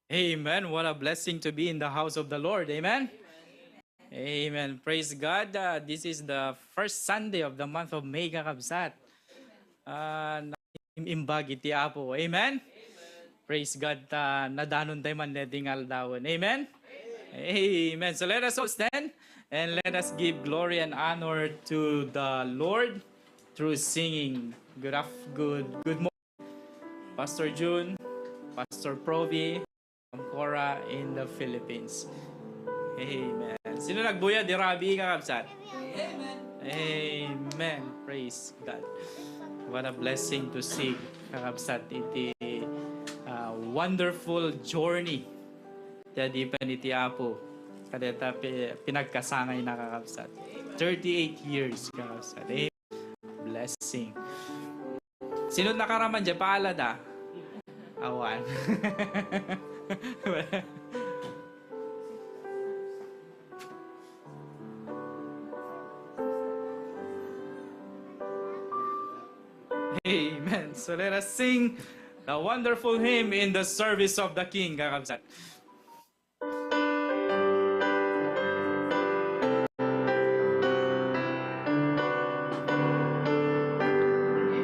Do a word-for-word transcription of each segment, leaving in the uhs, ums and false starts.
Amen. What a blessing to be in the house of the Lord. Amen. Amen. Praise God. Uh, this is the first Sunday of the month of May, kakabsat. Uh, imbag iti Apo. Amen. Praise God. Uh, nadanon tayo man deti nga aldawen. Amen. Amen. So let us all stand and let us give glory and honor to the Lord through singing. Good af- good good morning, Pastor June, Pastor Provi, Ma'am Cora in the Philippines. Amen. Sino nagbuya? Di rabi, kakabsat. Amen. Praise God. What a blessing to see, kakabsat, iti uh, wonderful journey ti adipen iti Apo. Kadeta pi- pinagkasangay na, kakabsat. Thirty-eight years, kakabsat. Amen. Blessing. Sino nakaraman dyan? Paalada. Awan. Amen. So let us sing the wonderful hymn in the service of the King, kakabsat.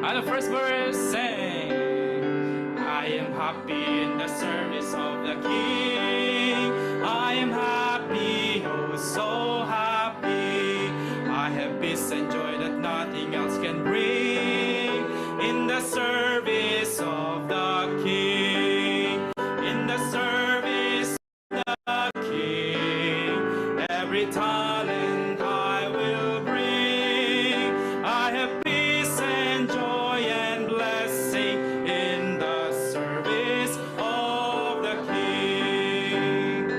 And the first verse saying, I am happy in the service of the King. I am happy, oh, so happy. I have peace and joy that nothing else can bring. In the service of the King, in the service of the King, every talent I will bring. I have peace and joy and blessing in the service of the King.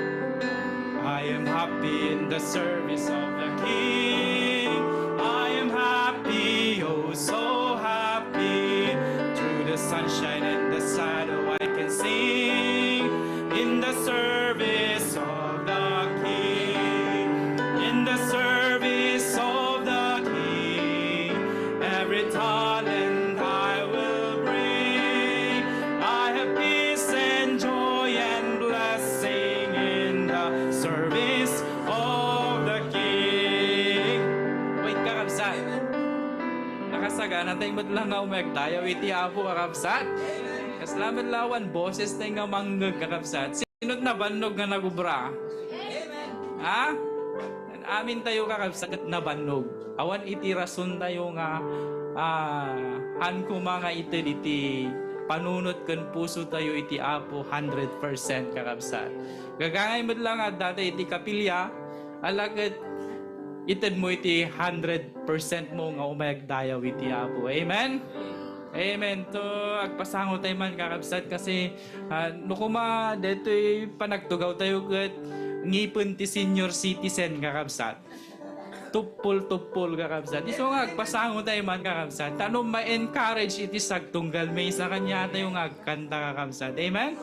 I am happy in the service of the King. I am happy, oh, so happy. Through the sunshine and the shadow, I can sing in the service of the King. In the service of the King, every talent I will bring. I have peace and joy and blessing in the service of the King. Wait, kakabsat. Nakasagana tayo met lang nga umayagdayaw iti Apo, kakabsat. Kasla met lawan boses tayo nga mangngeg, kakabsat. Sino't nabannog nga nagubra? Ha? Amin tayo, kakabsat, nabannog. Awan iti rason tayo nga, ah, han koma nga ited iti panunot ken puso tayo iti Apo hundred percent, kakabsat. Gagangay met lang adda tayo iti kapilya, ala ket ited mo iti hundred percent mo nga umayagdayaw iti Apo. Amen? Amen. To, agpasango tayo man, kakabsat, kasi, ah, no koma, detoy panagtugaw tayo ket ngipen ti senior citizen, kakabsat. Tuppol-tuppol, kakabsat. Isu nga agpasango tayo man, kakabsat. Ta no ma-encourage iti sagtunggal maysa kaniatayo nga agkanta, kakabsat. Amen?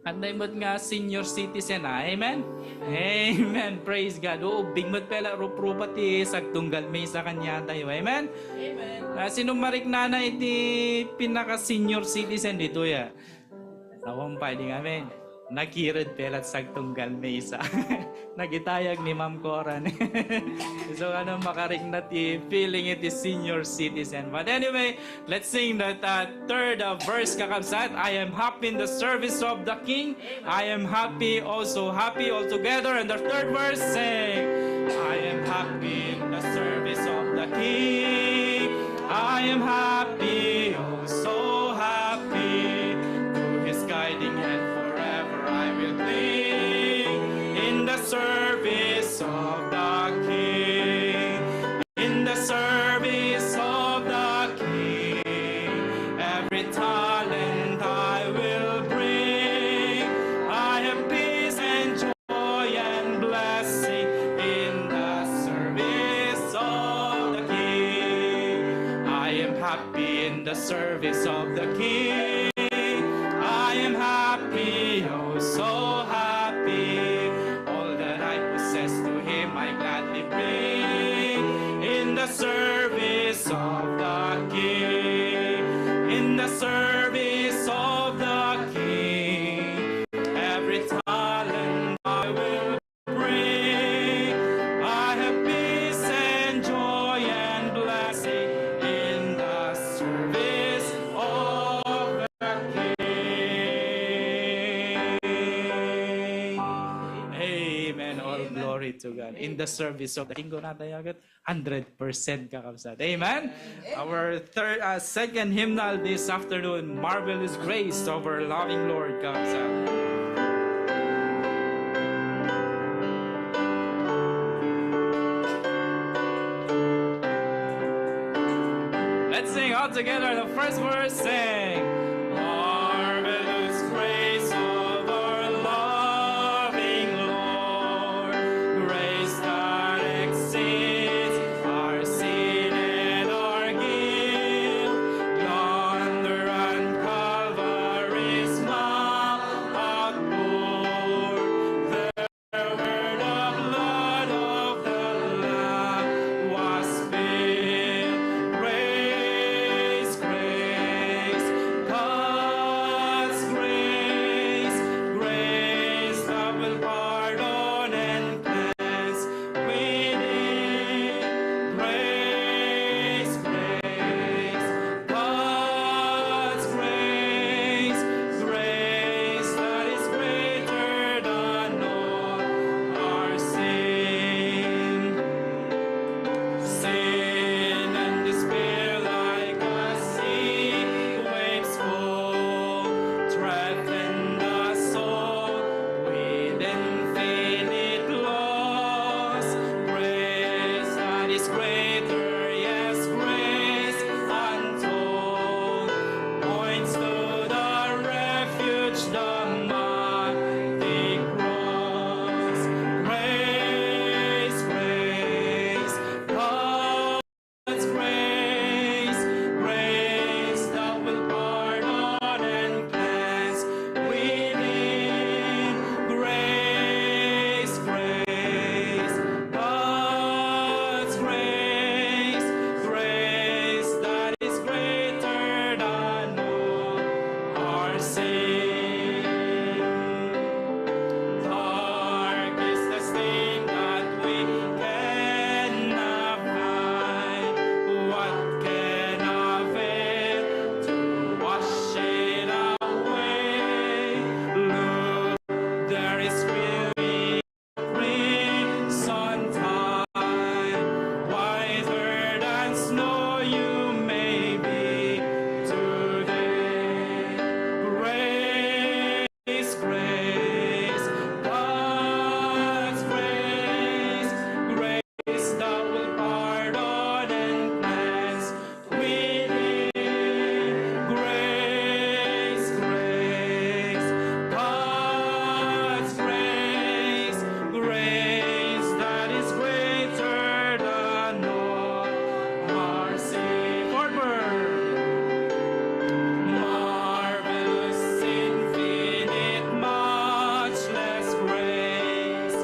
Anday met nga senior citizen, ah. Amen? Amen. Praise God. Ubbing met pay la ruprupa ti sagtunggal maysa kaniatayo. Amen? Amen. Ah, sino mariknana iti pinaka senior citizen ditoy, ah? Awan pay di nga, amen. Nakired pay la ti sagtunggal maysa. Nagitayag ni Ma'am Coran. So, ano, makarikna ti feeling iti senior citizen. But anyway, let's sing that, uh, third, uh, verse, kakabsat. I am happy in the service of the King. I am happy, also happy all together. And the third verse, sing. I am happy in the service of the King. I am happy, oh, so happy. To his guiding hand forever I will cling. In the service of the King, in the service of the King, every talent I will bring. I have peace and joy and blessing in the service of the King. I am happy in the service of the King. I am happy, oh, so happy. All that I possess to him I gladly bring. In the service of the King, in the service of the King, All glory to God. In the service of the King, kunatayo ket hundred percent, kakabsat. Amen? Our third, uh, second hymnal this afternoon, Marvelous Grace of Our Loving Lord, kakabsat. Let's sing all together the first verse. Sing. Marvelous grace of our loving Lord, grace that exceeds our sin and our guilt. Yonder on Calvary's mount outpoured, the word of blood of the Lamb was spilled. Grace, grace, God's grace, grace that will pardon and cleanse. We need grace, grace, God's grace, grace that is greater than all our sin. Sin and despair like a sea waves full threaten the soul with infinite loss. Grace that is greater, yes, grace untold, points to the refuge, the mighty cross. Grace, grace, God's grace, grace that will pardon and cleanse. We need grace, grace, God's grace, grace that is greater than all our sin. Dark is the stain that we cannot hide. What can avail to wash it away? Look, there is crimson tide, whiter than snow you may be today. Grace, grace, God's grace, grace that will pardon and cleanse. We need grace, grace, God's grace, grace that is greater than all our sin. Forever. Marvelous, infinite, matchless grace,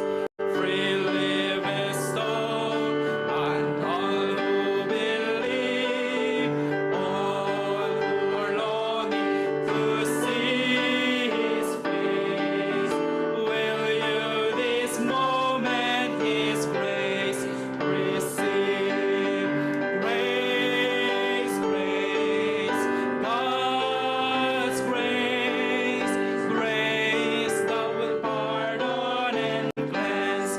freely bestowed on all who believe, all who are longing to see His face. Will you this moment His grace receive? Grace, grace, God's grace, grace that will pardon and cleanse.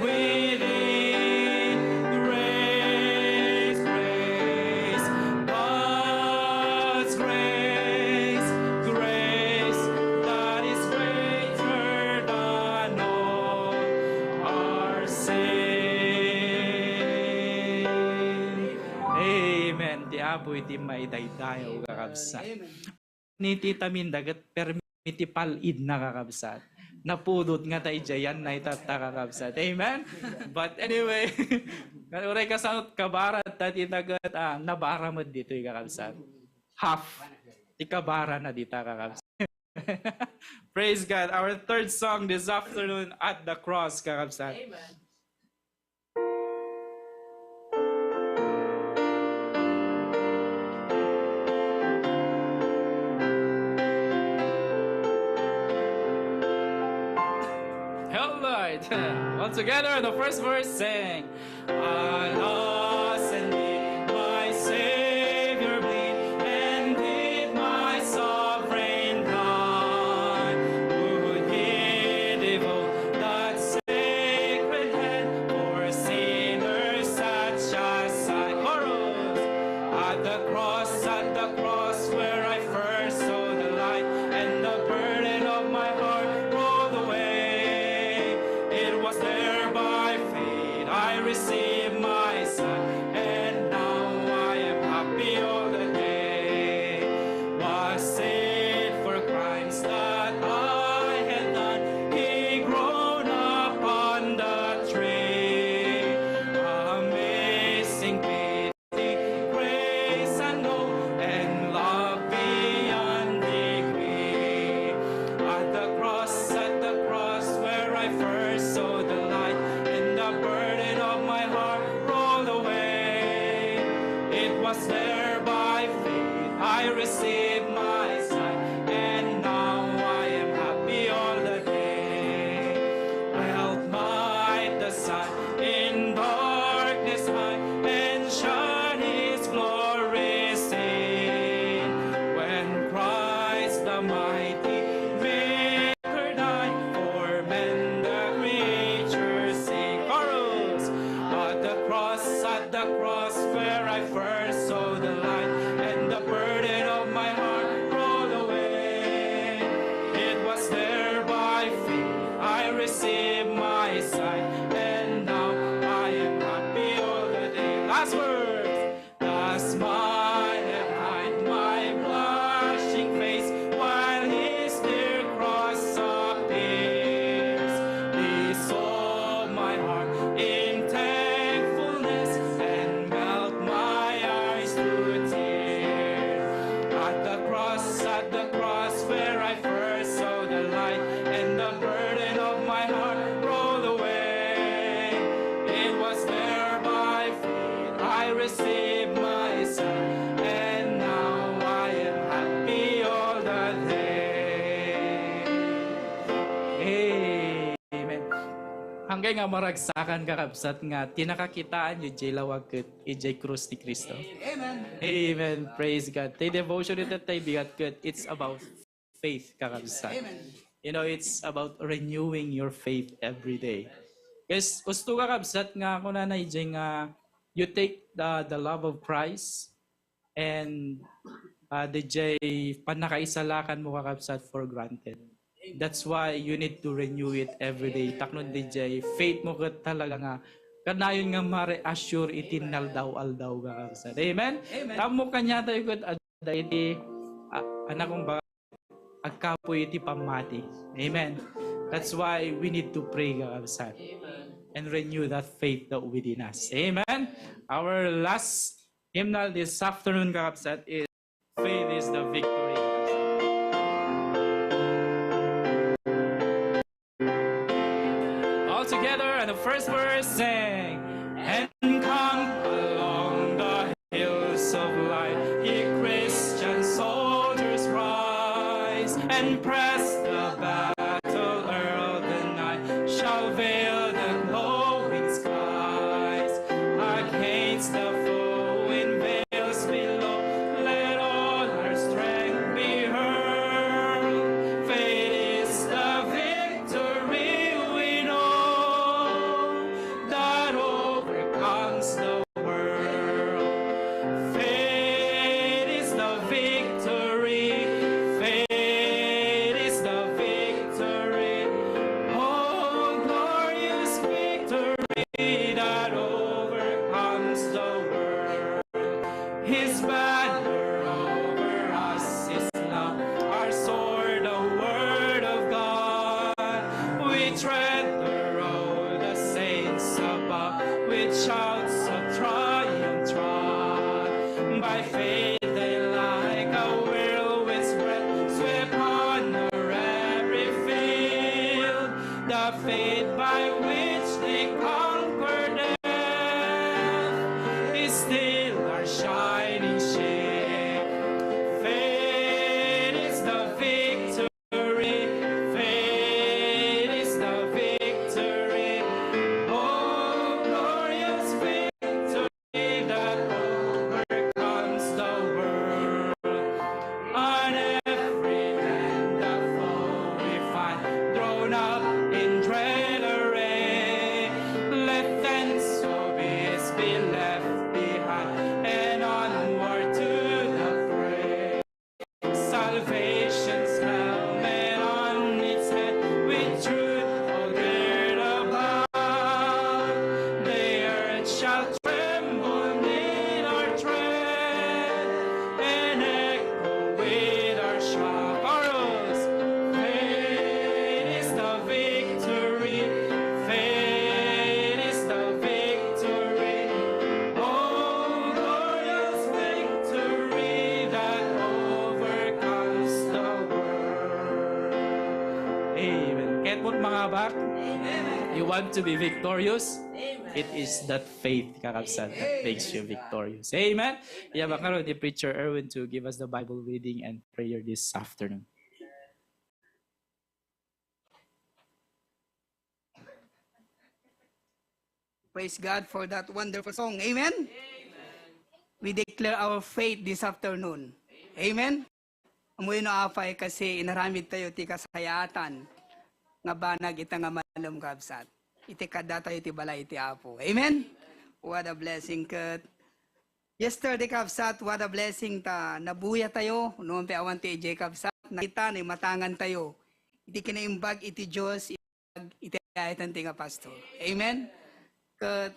We need grace, grace, God's grace, grace that is greater than all our sin. Amen. Ti Apo iti maidaydayaw, kakabsat. Amen. Ni ti tamin daget permi ti pal-idna, kakabsat. Napudot nga ta idiayan na itatta, kakabsat. Amen? But anyway, uray kasano kabara ta ti daget, ah, nabara met ditoy, kakabsat. Half ti kabara na dita, kakabsat. Praise God. Our third song this afternoon, At the Cross, kakabsat. Amen. All right. All together, the first verse, sing. Alas, indeed, my Savior bleed, and did my sovereign die. Would He devote that sacred Anggayo nga maragsakan, kakabsat, nga ti nakakitaan yu diay lawag ket idiay krus ni Cristo. Amen. Amen. Praise God. Ti devotion ita tay bigat ket it's about faith, kakabsat. Amen. You know, it's about renewing your faith every day. Guys, usto, kakabsat, nga kunana idiay nga you take the, the love of Christ and, ah, didiay pannakaisalakan mo, kakabsat, for granted. That's why you need to renew it every day. Tapno didiay faith mo ket talaga nga kanayon nga ma-reassure iti naldaw-aldaw, kakabsat. Amen? Amen. Tapno kaniatayo ket adda iti, ah, anak kong ba-, agkapuy iti pammati. Amen. That's why we need to pray, kakabsat. Amen. And renew that faith that within us. Amen. Our last hymnal this afternoon, kakabsat, is Faith is the Victory. All together, and the first verse, sing. And come along the hills of light, ye Christian soldiers, rise and press the battle, ere the night shall veil the glowing skies. Against the foe in veils below, let all our strength be hurled. Faith is the victory we know that overcomes the world. Faith is the victory. Faith is the victory. Oh, glorious victory that overcomes the world. His banner over us is love, our sword, the word of God. We tread the road the saints above, with shouts of triumph trod. By faith they like a whirlwind spread, sweep on o'er every field. The faith by which they conquer death is still our shining ship. Faith is the victory. Faith is the victory. Oh, glorious victory that overcomes the world. On every hand the foe we find, drawn up in dread array. Let tents of peace be left behind, and onward to the fray. Salvation's helmet on its head, with truth all girt about. The earth shall tremble 'neath our tread, and echo with our shout. Chorus. Faith is the victory. Faith is the victory. Oh, glorious victory that overcomes the world. Amen. Ket met, mga abak, you want to be victorious? Amen. It is that faith, kakabsat, that makes you victorious. Amen. Iyabak ngarud ni Preacher Erwin to give us the Bible reading and prayer this afternoon. Praise God for that wonderful song. Amen? We declare our faith this afternoon. Amen? Ammoyo no apay, kasi inaramid tayo ti kasayaatan nga banag ita nga malem, kabsat. Iti kaddatayo ti balay ti Apo. Amen? What a blessing, ket yesterday, kabsat, what a blessing ta nabuya tayo. No, pay awan ti idiay, kabsat, nakita, naimatangan tayo iti kinaimbag iti Dios, iti ayatan ti nga pastor. Amen? Ket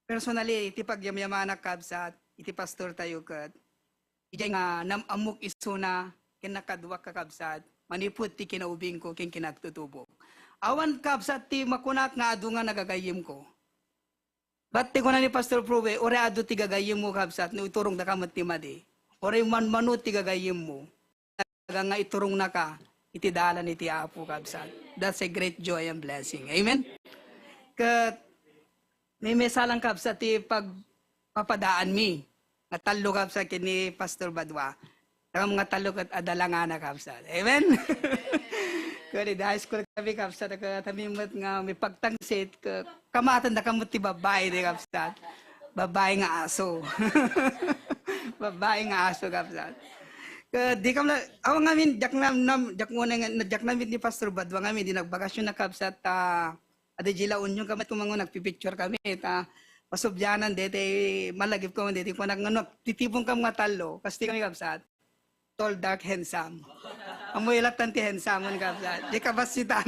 personally, iti pagyamyamanak, kabsat, iti pastor tayo, ket idiay nga nam-ammok isuna ken nakaduak, kakabsat, manipud ti kinaubingko ken kinatutubok. Awan, kabsat, ti makunak nga adu nga nagagayyemko. But ti kuna ni Pastor Probe, uray adu ti gagayyemmo, kabsat, no iturongdaka met ti madi. Uray manmano ti gagayyemmo. Talaga nga iturongnaka iti dalan iti Apo, kabsat. That's a great joy and blessing. Amen? Ket, may mesalang, kabsat, ti pagpapadaanmi. Nga tallo, kabsat, ken ni Pastor Badua. Nga tallo ket adda langana, kabsat. Amen? Actually, di high school kami, kabsat, a kami met nga mipagtangsit, ka-, kamatendakami met ti babbai, di, kabsat. Babbai nga aso. Babbai nga aso, kabsat. Ka, di kam la, awan ngamin, diak nam-, nam-, diak unay nga, diak namin ni Pastor Badwa ngamin, di nagbakasyon na, kabsat, ta, adi, di La Union kami, kumango, nagpipicture kami, ta, pasublianan, deti, malagip ko, deti, kunak, nga, nagtitipon kam nga tallo, kasti kami, kabsat. Tall, dark, handsome. Ammoyo lattan ti handsome-on, kabsat. Di kabassitan.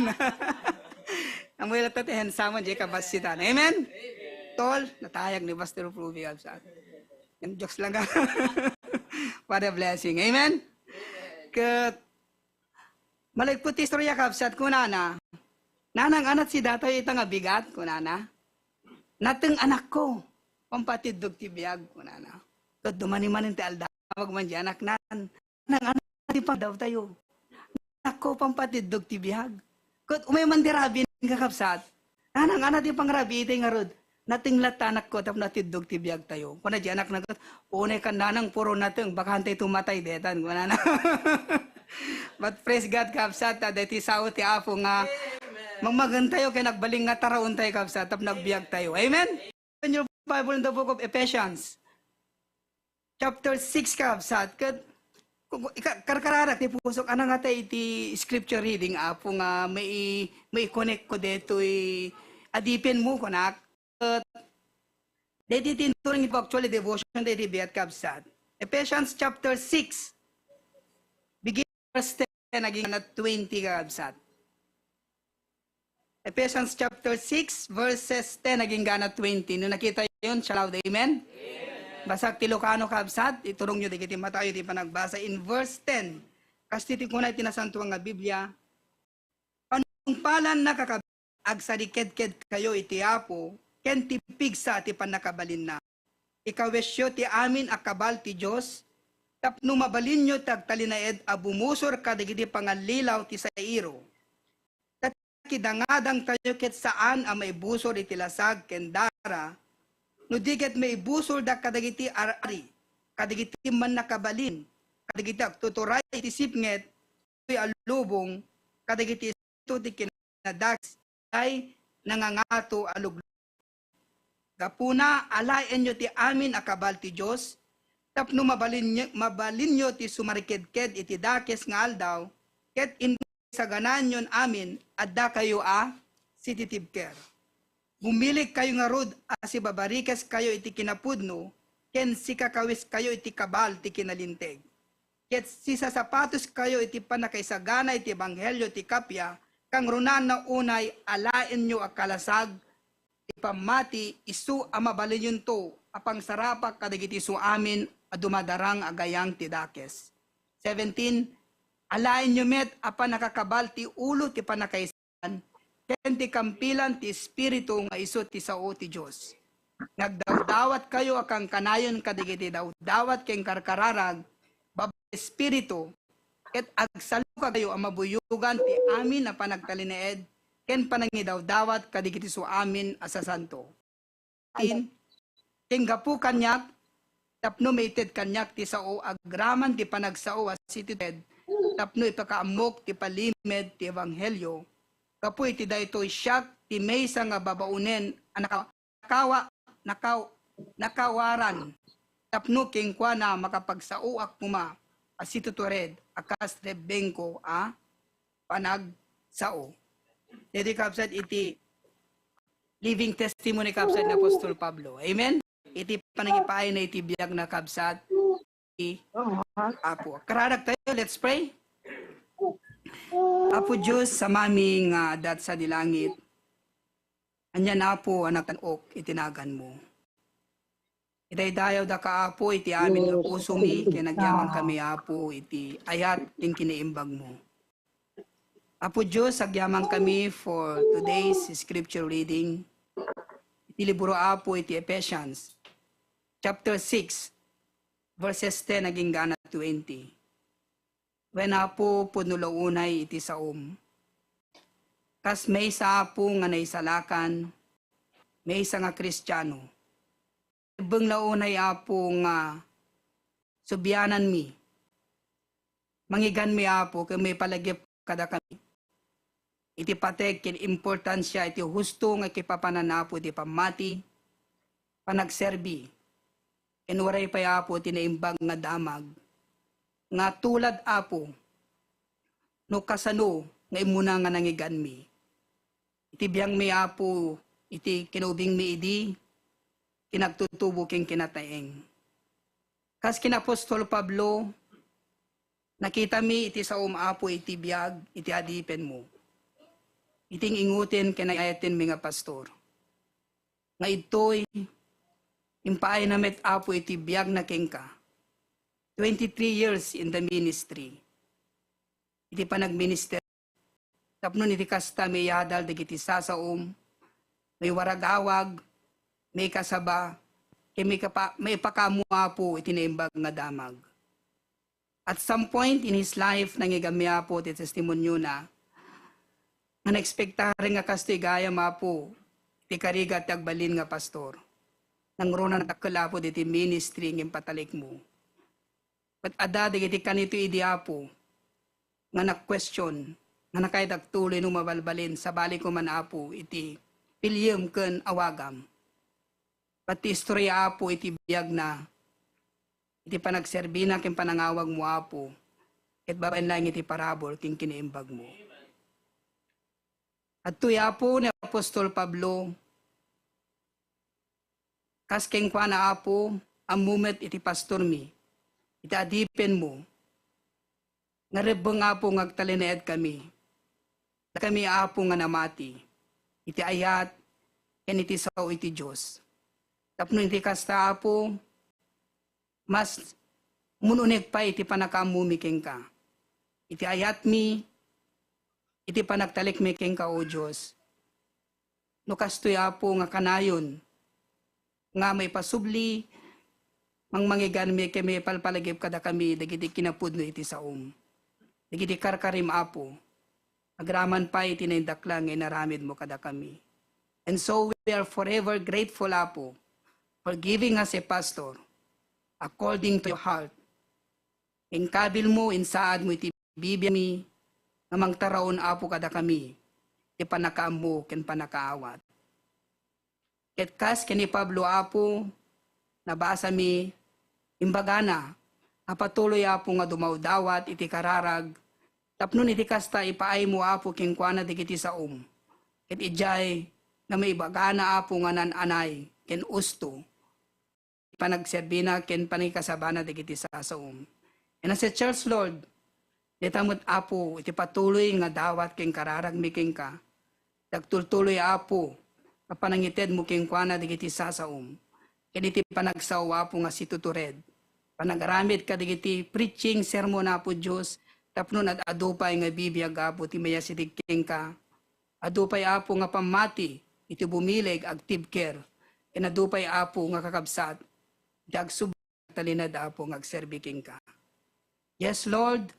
Ammoyo lattan ti handsome-on, di kabassitan. Amen? Tall, natayag ni Pastor Ruby, kabsat. Yung jokes lang, ka. What a blessing. Amen? Ket, malagipko ti istorya, kabsat, kunana, "Nanang, anat si datayo ita nga bigat?" kunana. "Nateng, anakko, pampatiddog ti biag," kunana. Ket dumanimanen ti aldaw, agman di anaknan. "Nang ano ti pangdawtayo? Anakko, pampatiddog ti biag." Ket umay man ti rabi, kakabsat. "Nanang, ano ti pangrabi itay ngarud?" "Nateng latta, anakko, tapno atiddog ti biagtayo." Kuna di anakna ket, "Unay kan, nanang, puro nateng, baka antay tumatay detan," kunana. But praise God, kabsat, ta deti sao ti Apo nga mangmagentayo ken agbalin nga taraontayo, kabsat, tapno agbiagtayo. Amen? Open your Bible in the book of Ephesians, chapter six, kabsat, ket ku-, ku-, ika-, karkararak ti pusok, anang nga ta iti scripture reading, Apo, nga mai-, mai-connect ko detoy adipen mo, kunak. Ket deti ti inturing ko actually devotion deti bigat, kabsat. Ephesians chapter six, begin verse ten, agingga na twenty, kabsat. Ephesians chapter six, verses ten agingga na twenty. No nakitayon, shout aloud, amen? Amen. Basak ti Ilocano, kabsat, iturongyo dagiti matayo ti panagbasa. In verse ten, kasta ti kuna iti Nasantoan nga Biblia, "Panungpalan, kakabsat, agsarikedkedkayo iti Apo ken ti pigsa ti pannakabalinna. Ikawesyo ti amin a kabal ti Dios tapno mabalinyo ti agtalinaed a bumusor kadagiti pangallilaw ti sairo. Ta ti dangadangtayo ket saan a maibusor iti lasag ken dara, no di ket maibusorda kadagiti ar-ari, kadagiti mannakabalin, kadagiti agtuturay iti sipnget, a lubong, kadagiti espiritu ti kinadakes, ay nangangato a luglugi. Gapuna, alaenyo ti amin a kabal ti Dios, tapno mabalinyo, mabalinyo ti sumarikedked iti dakes nga aldaw, ket inton saganaenyon amin, addakayo a sititibker. Bumilikkayo ngarud a sibabarikeskayo iti kinapudno, ken sikakawiskayo iti kabal ti kinalinteg. Ket sisasapatoskayo iti pannakaisagana iti ebanghelio ti kappia, kangrunaanna unay alaenyo a kalasag ti pammati, isu a mabalinyonto a pangsarapak kadagiti isu amin a dumadarang a gayang ti dakes. Seventeen, alaenyo met a pannakakabal ti ulo ti pannakais-, ken ti kampilan ti Espiritu nga isu ti sao ti Dios. Nagdawdawatkayo a kankanayon kadagiti dawdawat ken karkararag babaen ti Espiritu, ket agsalukagkayo a mabuyogan ti amin a panagtalinaed ken panangidawdawat kadagiti isu amin a sasanto. Tin, ken gapu kaniak, tapno maited kaniak ti sao agraman ti panagsao a sititibker, tapno ipakaammok ti palimed ti ebanghelio. Gapu iti daytoy, siak ti maysa nga babaonen a naka-, nakawa-, nakaw-, nakawaran, tapno kenkuana makapagsaoak koma a situtured a kas rebbengko a panagsao. Daytoy, kabsat, iti living testimony, kabsat, ni Apostol Pablo. Amen? Iti panangipaayna iti biag na, kabsat, ti Apo. Kararag tayo, let's pray. Apo Dios, Amami nga adda sadi langit, anian, Apo, a nagtan-ok iti naganmo. Idaydayawdaka, Apo, iti amin nga pusomi, ken agyamankami, Apo, iti ayat ken kinaimbagmo. Apo Dios, agyamankami for today's scripture reading. Iti libro, Apo, iti Ephesians, chapter six, verses ten agingga na twenty. Wen, Apo, pudno la unay iti saom. Kas maysa, Apo, nga naisalakan, maysa nga Kristiano. Rebbeng la unay, Apo, nga subiananmi. Mangiganmi, Apo, ken maipalagip kadakami. iti pateg ken importansia iti husto nga kipapanan, Apo, iti pammati, panagserbi, ken uray pay, Apo, ti naimbag nga damag nga tulad, Apo, no kasano nga immuna nga nangiganmi. Iti biangmi, Apo, iti kinaubingmi idi, kinagtutubo ken kinataeng. Kas ken apostol Pablo, nakitami iti saom, Apo, iti biag iti adipenmo. Iti ing-ingoten ken ay-ayatenmi nga pastor. Nga idtoy, impaayna met, Apo, iti biagna kenka. Twenty-three years in the ministry. Iti panagminister, tapno iti kasta maiyadal dagiti sasaom, maiwaragawag, maikasaba, ken maikapa-, maipakaammo, Apo, iti naimbag nga damag. At some point in his life, nangiganmi, Apo, ti testimoniona, nga naekspektaren nga kastoy gayam, Apo, ti karigat ti agbalin nga pastor. Nangruna nadakkel, Apo, diti ministry nga impatalikmo. Ket adda dagiti kanito idi, Apo, nga nag-question, nga nakayat agtuloy no mabalbalin, sabali ko man, Apo, iti piliem ken awagam. Ket ti istorya, Apo, iti biagna, iti panagserbina ken panangawagmo, Apo, ket babaen laeng iti parabur ken kinaimbagmo. Adtoy, Apo, ni apostol Pablo, kas kenkuana, Apo, ammo met iti pastormi, iti adipenmo, nga rebbeng, Apo, nga agtalinaedkami. Dakami, Apo, nga namati iti ayat ken iti sao iti Dios. Tapno iti kasta, Apo, mas mun-unek pay iti pannakaammomi kenka, iti ayatmi, iti panagtalikmi kenka, O Dios. No kastoy, Apo, nga kanayon nga maipasubli, mangmangiganmi ken maipalpalagip kadakami dagiti kinapudno iti saom, dagiti karkarim, Apo, agraman pay iti naindaklan nga inaramidmo kadakami. And so we are forever grateful, Apo, for giving us a pastor according to your heart. Inkabilmo, insaadmo iti bibiagmi nga mangtaraon, Apo, kadakami ti pannakaammo ken pannakaawat. Ket kas ken ni Pablo, Apo, nabasami, imbagana a patuloy, Apo, nga dumawdawat iti kararag, tapno iti kasta ipaaymo, Apo, kenkuana dagiti saom. Ket idiay nga maibagana, Apo, nga naan-anay ken usto panagserbina ken panangikasabana dagiti sasaom. And as a church, Lord, dayta met, Apo, iti patuloy nga dawat ken kararagmi kenka. Ti agtultuloy, Apo, a panangitedmo kenkuana dagiti sasaom. Ken iti panagsao, Apo, nga situtured, panagaramid kadagiti preaching sermon, Apo Dios, tapno ad-adu pay nga bibiag, Apo, ti mayasideg kenka. Adu pay, Apo, nga pammati iti bumileg, agtibker, ken adu pay, Apo, nga kakabsat iti agsubli, agtalinaed, Apo, nga agserbi kenka. Yes, Lord.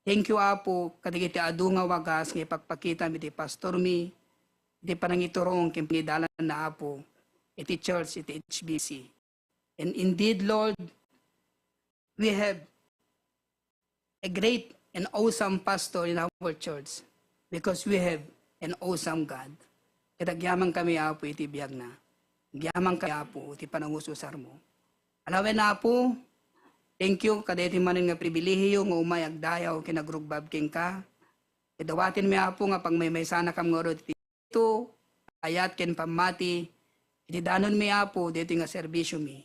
Thank you, Apo, kadagiti adu nga wagas nga ipakpakitam iti pastormi, iti panangiturong ken pangidalanna, Apo, iti church, iti H B C. And indeed, Lord, we have a great and awesome pastor in our church because we have an awesome God. Ket agyamankami, Apo, iti biagna. Agyamankami, Apo, iti panangususarmo. Alawen, Apo, thank you kadaytoy manen nga pribilehiyo nga umay agdayaw ken agrugbab kenka. Ket dawatenmi, Apo, nga pagmaymaysanakam ngarud iti ayat ken pammati iti danonmi, Apo, daytoy nga serbisiomi.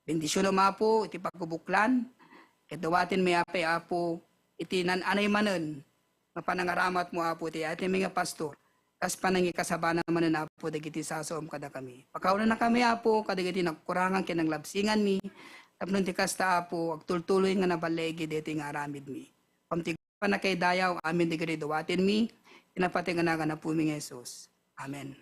Bendisionam, Apo, iti pagkubuklan, ket dawatenmi pay, Apo, iti naan-anay manen nga panangaramatmo, Apo, iti ayatmi nga pastor, kas panangikasabana manen, Apo, dagiti sasaom kadakami. Pakawanakami, Apo, kadagiti nagkurangan ken nanglabsinganmi, tapno ti kasta, Apo, agtultuloy nga naballiigi daytoy nga aramidmi. Pamti- pannakaidayaw amin dagiti dawatenmi, iti napateg a nagan Apomi nga Jesus. Amen.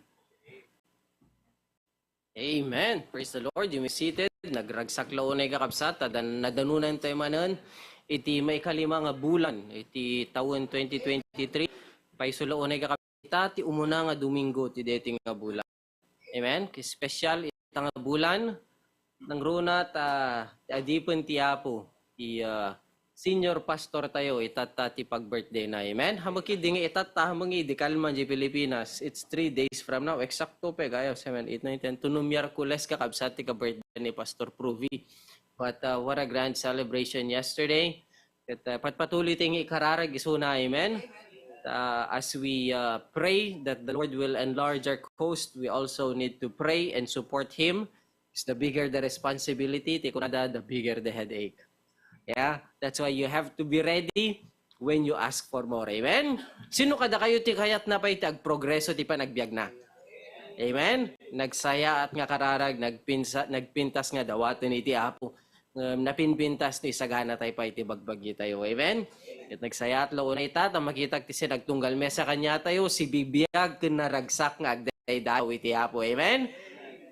Amen. Praise the Lord. You may be seated. Nagragsak la unay, kakabsat, ta dan-, nadanunan tayo manen iti maikalima nga bulan iti tawen twenty twenty-three. Payso la unay, kakabsat, ita ti umuna nga Domingo ti daytoy nga bulan. Amen. Special ita nga bulan, nangruna ta ti adipen ti Apo ti, ah, senior pastor tayo, itatta ti pag-birthday na. Amen? Hamaki di nga itatta, hamaki di kalman di Pilipinas. It's three days from now. Eksakto pa, gayo, seven, eight, nine, ten. Tuno Miyerkules, kakabsat ti ka-birthday ni Pastor Pruvi. But uh, what a grand celebration yesterday. Ket uh, patpatuloy ti nga ikararag isuna, amen? Uh, as we uh, pray that the Lord will enlarge our coast, we also need to pray and support Him. Is the bigger the responsibility, ti kunada, the bigger the headache. Yeah, that's why you have to be ready when you ask for more. Amen? Sino kadakayo ti kayatna pay ti agprogreso ti panagbiagna? Amen? Nagsayaat nga kararag, nagpinsa, nagpintas nga dawaten iti Apo. Um, napinpintas no isagana tayo pay ti bagbagi tayo. Amen? Ket nagsayaat la unay ta, ta makitak ti sinagtunggal mesa kaniatayo, sibibiag ken naragsak nga agdaydayaw iti Apo. Amen?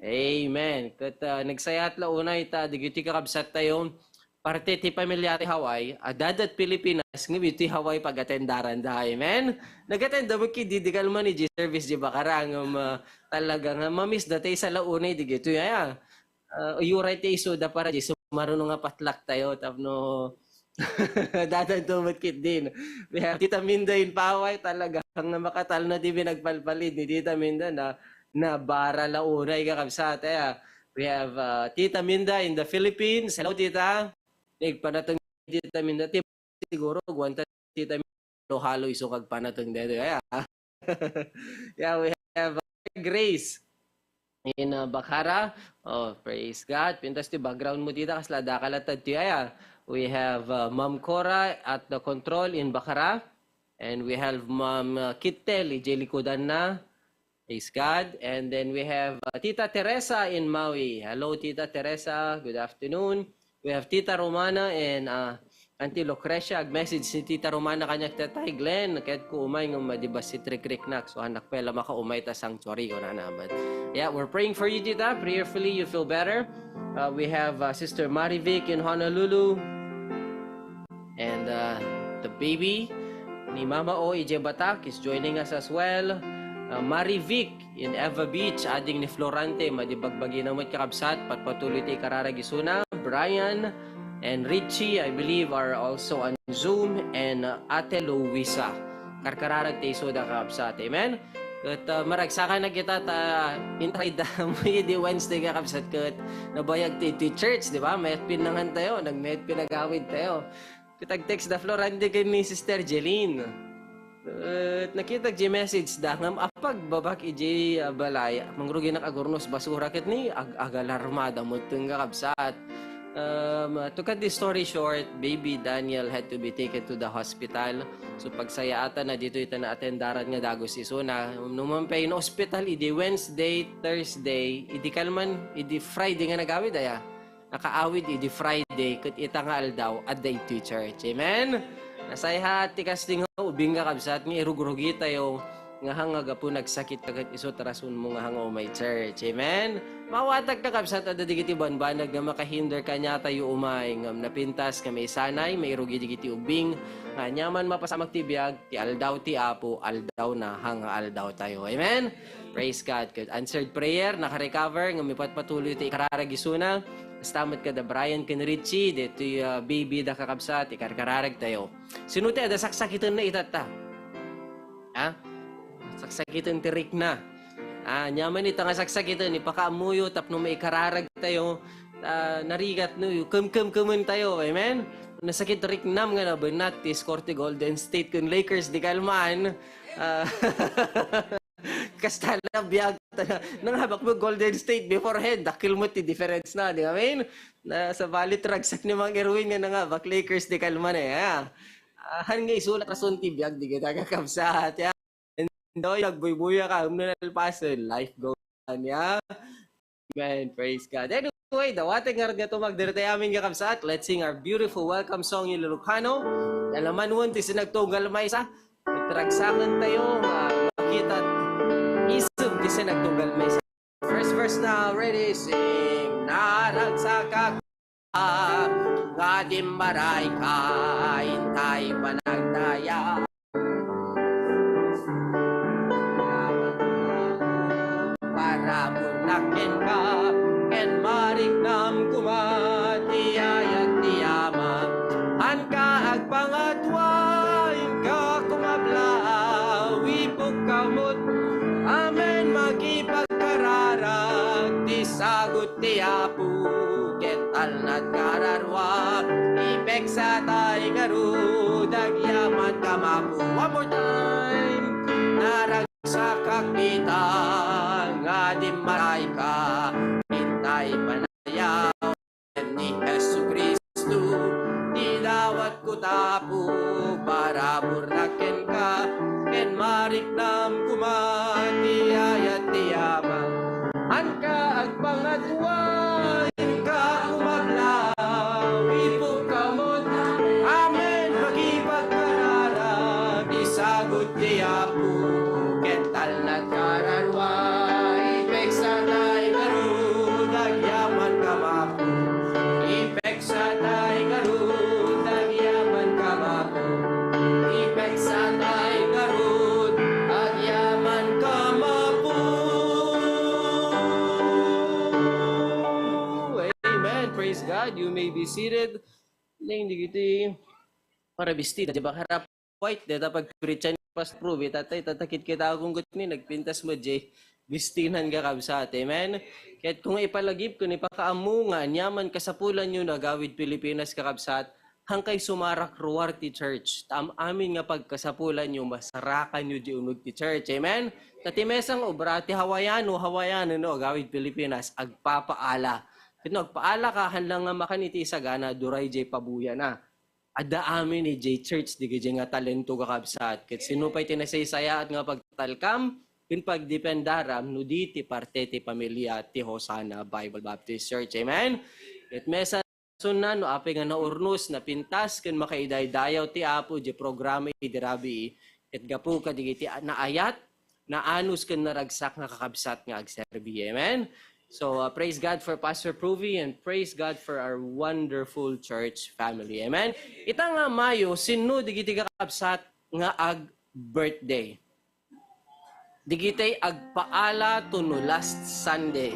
Amen. Ket uh, nagsayaat la unay ta, digiti kakabsat tayo, parte ti pamilya ti Hawaii, adda iti Pilipinas, ngem iti Hawaii pag-atendaran da. Amen? Nag-attend da met kidi di kalman iti service di Bacara, ngem uh, talaga nga mamiss da ti isa la unay digitoy aya. Uh, uyuray ti isu da para di sumaruno nga patlak tayo tapno dadanto met ketdin. We have Tita Minda in Paway, talaga nga makatalna ti pinagpalpalid ni Tita Minda na nabara la unay kakabsat. Aya. We have uh, Tita Minda in the Philippines. Hello, Tita. Nagpanateng Tita Minda. Ti siguro, guanta Tita Minda, halo-halo isu kag panateng dede. Aya. Yeah, we have uh, Grace in uh, Bacara. Oh, praise God. Pintas ti background mo, Tita, kasla dakal at ti aya. We have uh, Ma'am Cora at the control in Bacara. And we have Ma'am uh, Kittel, ije likudan na. Praise God. And then we have uh, Tita Teresa in Maui. Hello, Tita Teresa. Good afternoon. We have Tita Romana and uh, Auntie Lucretia. Ag-message ni Tita Romana kaniak, Tatay Glenn, ket ko umay nga madi bassit rikriknak. So, anak pay la makaumay ta sanctuary, kunana. But, yeah, we're praying for you, Tita. Prayerfully, you feel better. Uh, we have uh, Sister Marivic in Honolulu. And uh, the baby ni Mama O, ije Batak, is joining us as well. Uh, Marivic in Eva Beach, ading ni Florante, madi bagbagi na met kakabsat, patpatuloy ti ikararag isuna. Brian and Richie, I believe, are also on Zoom, and uh, Ate Luisa. Karkararag ti isuda kakabsat. Amen? Ket uh, maragsakan na kita ta intay da mo di Wednesday kakabsat ket nabayag ti, ti church, di ba? Mayat pinangan tayo, nagmayat pinagawid tayo. Ket ag-text da Florante ken ni Sister Jeline. Ket nakitak di message da ngem apagbabak iji ah, balay, mangruginak agurnos basura ket ni ag agalarmada metten kakabsat. Um, to cut the story short, baby Daniel had to be taken to the hospital. So pagsayaatan na dito ita naatendaran nga dagus isuna. No man pay no hospital idi Wednesday, Thursday, idi kalman, idi Friday nga nagawid aya. Nakaawid idi Friday ket ita nga aldaw adda iti church. Amen? Nasayhat ti kasdi nga ubing nga kabsat nga irugrugi tayo nga hanga gapu nagsakit ka ket isu ti rason mo nga hanga umay church. Amen? Mawatak kakabsat adda digiti banbanag nga makahinder kaniatayo umay ngem napintas nga maisanay, mairugi digiti ubing nga aniaman mapasamak ti biag, ti aldaw ti Apo, aldaw na hanga aldaw tayo. Amen? Praise God. Ket answered prayer, nakarecover, nga mipatpatuloy ti ikararag isuna. Basta met kada Brian ken Richie, ditoy uh, baby da kakabsat, ikarkararag tayo. Sino ti adda saksakiten na itatta? Ha? Saksakiten ti rikna. Ah, nyaman ita nga saksakiten, ipakaammoyo tapno maikararag tayo. Ah, narigat no, kemkemkemen tayo. Amen? Nasakit riknam nga nabennat ti score ti Golden State ken Lakers di kalman. Ah, Kasta na biag ta na, nangabak mo Golden State beforehand, dakkel mo ti difference na, di ba? I mean, na sa bali tragsak ni Mang Erwin nga nangabak Lakers di kalman eh. Ha? Ah, han nga isulat rason ti biag di kita kakabsat. Ya. Enjoy, nagbuybuya ka, um, nalpasen, life goes on, ya. Amen. Praise God. Anyway, dawaten nga nga tumagder tayo amin nga kabsat. Let's sing our beautiful welcome song in Ilocano. Nalamanwen ti sinagtunggal maysa. Tragsaken tayo, ah, makita isem ti sinagtunggal maysa. First verse now, ready, sing. Naragsakak nga dimmaray ka, intay panagdaya. Parabur na kenka, ken mariknam koma ti ayat ti Ama. Anka Sagut ti Apo, ket talnat kararua, ipeksatay ngarud, agyaman ka mapu. One more time. Naragsakak dita nga dimmaray ka, intay panayaw ni Jesu-Cristo, ti dawat ko tapu, parabur na kenka, ken mariknam koma ti ayat ti Ama. Anka agpangadua, inka kumablaw, ipukkamon. Amen. Makipagkararag, isagut ti Apo, ket talnat kararua, ipeksatay ngarud, agyaman ka mapu. Ipeksatay ngarud, agyaman ka mapu. Ipeksatay ngarud, agyaman ka mapu. Amen. Praise God. You may be seated. Ning digiti para bisti, di ba, harap white, deta pagpretachan ni Pastor Ruby, tatay, tatakit kita akong gutni, nagpintas mo, Jay. Bistinan, kakabsat. Amen? Ket kung ipalagip, kung ipakaammo nga, anyaman kasapulan yo, nagawid Pilipinas, kakabsat, hangkay sumarak ruar ti church. Tam amin nga pagkasapulan yo, masarakan yo di unod ti church. Amen? Ta ti mesang obra, ti Hawaiano, Hawaiano, no, agawid Pilipinas, agpapaala. Ket no, agpaala ka, haan lang nga makan iti isagana, duray jay pabuyana. Adda amin idiay church, dagiti nga talento, kakabsat. Ket sino pay ti nasaysayaat nga pagtalkam ken pagdependaram no di ti parte ti pamilia ti Hosanna Bible Baptist Church. Amen? Ket mesan, no apay nga naurnos, napintas, ken makaidaydayaw ti Apo idiay programa idi rabii, ket gapu kadagiti naayat, naanus ken naragsak nga kakabsat nga agserbi. Amen? So, uh, praise God for Pastor Pruvi and praise God for our wonderful church family. Amen? Ita nga Mayo, sino digiti kakabsat nga ag-birthday? Digitay agpaala to no last Sunday.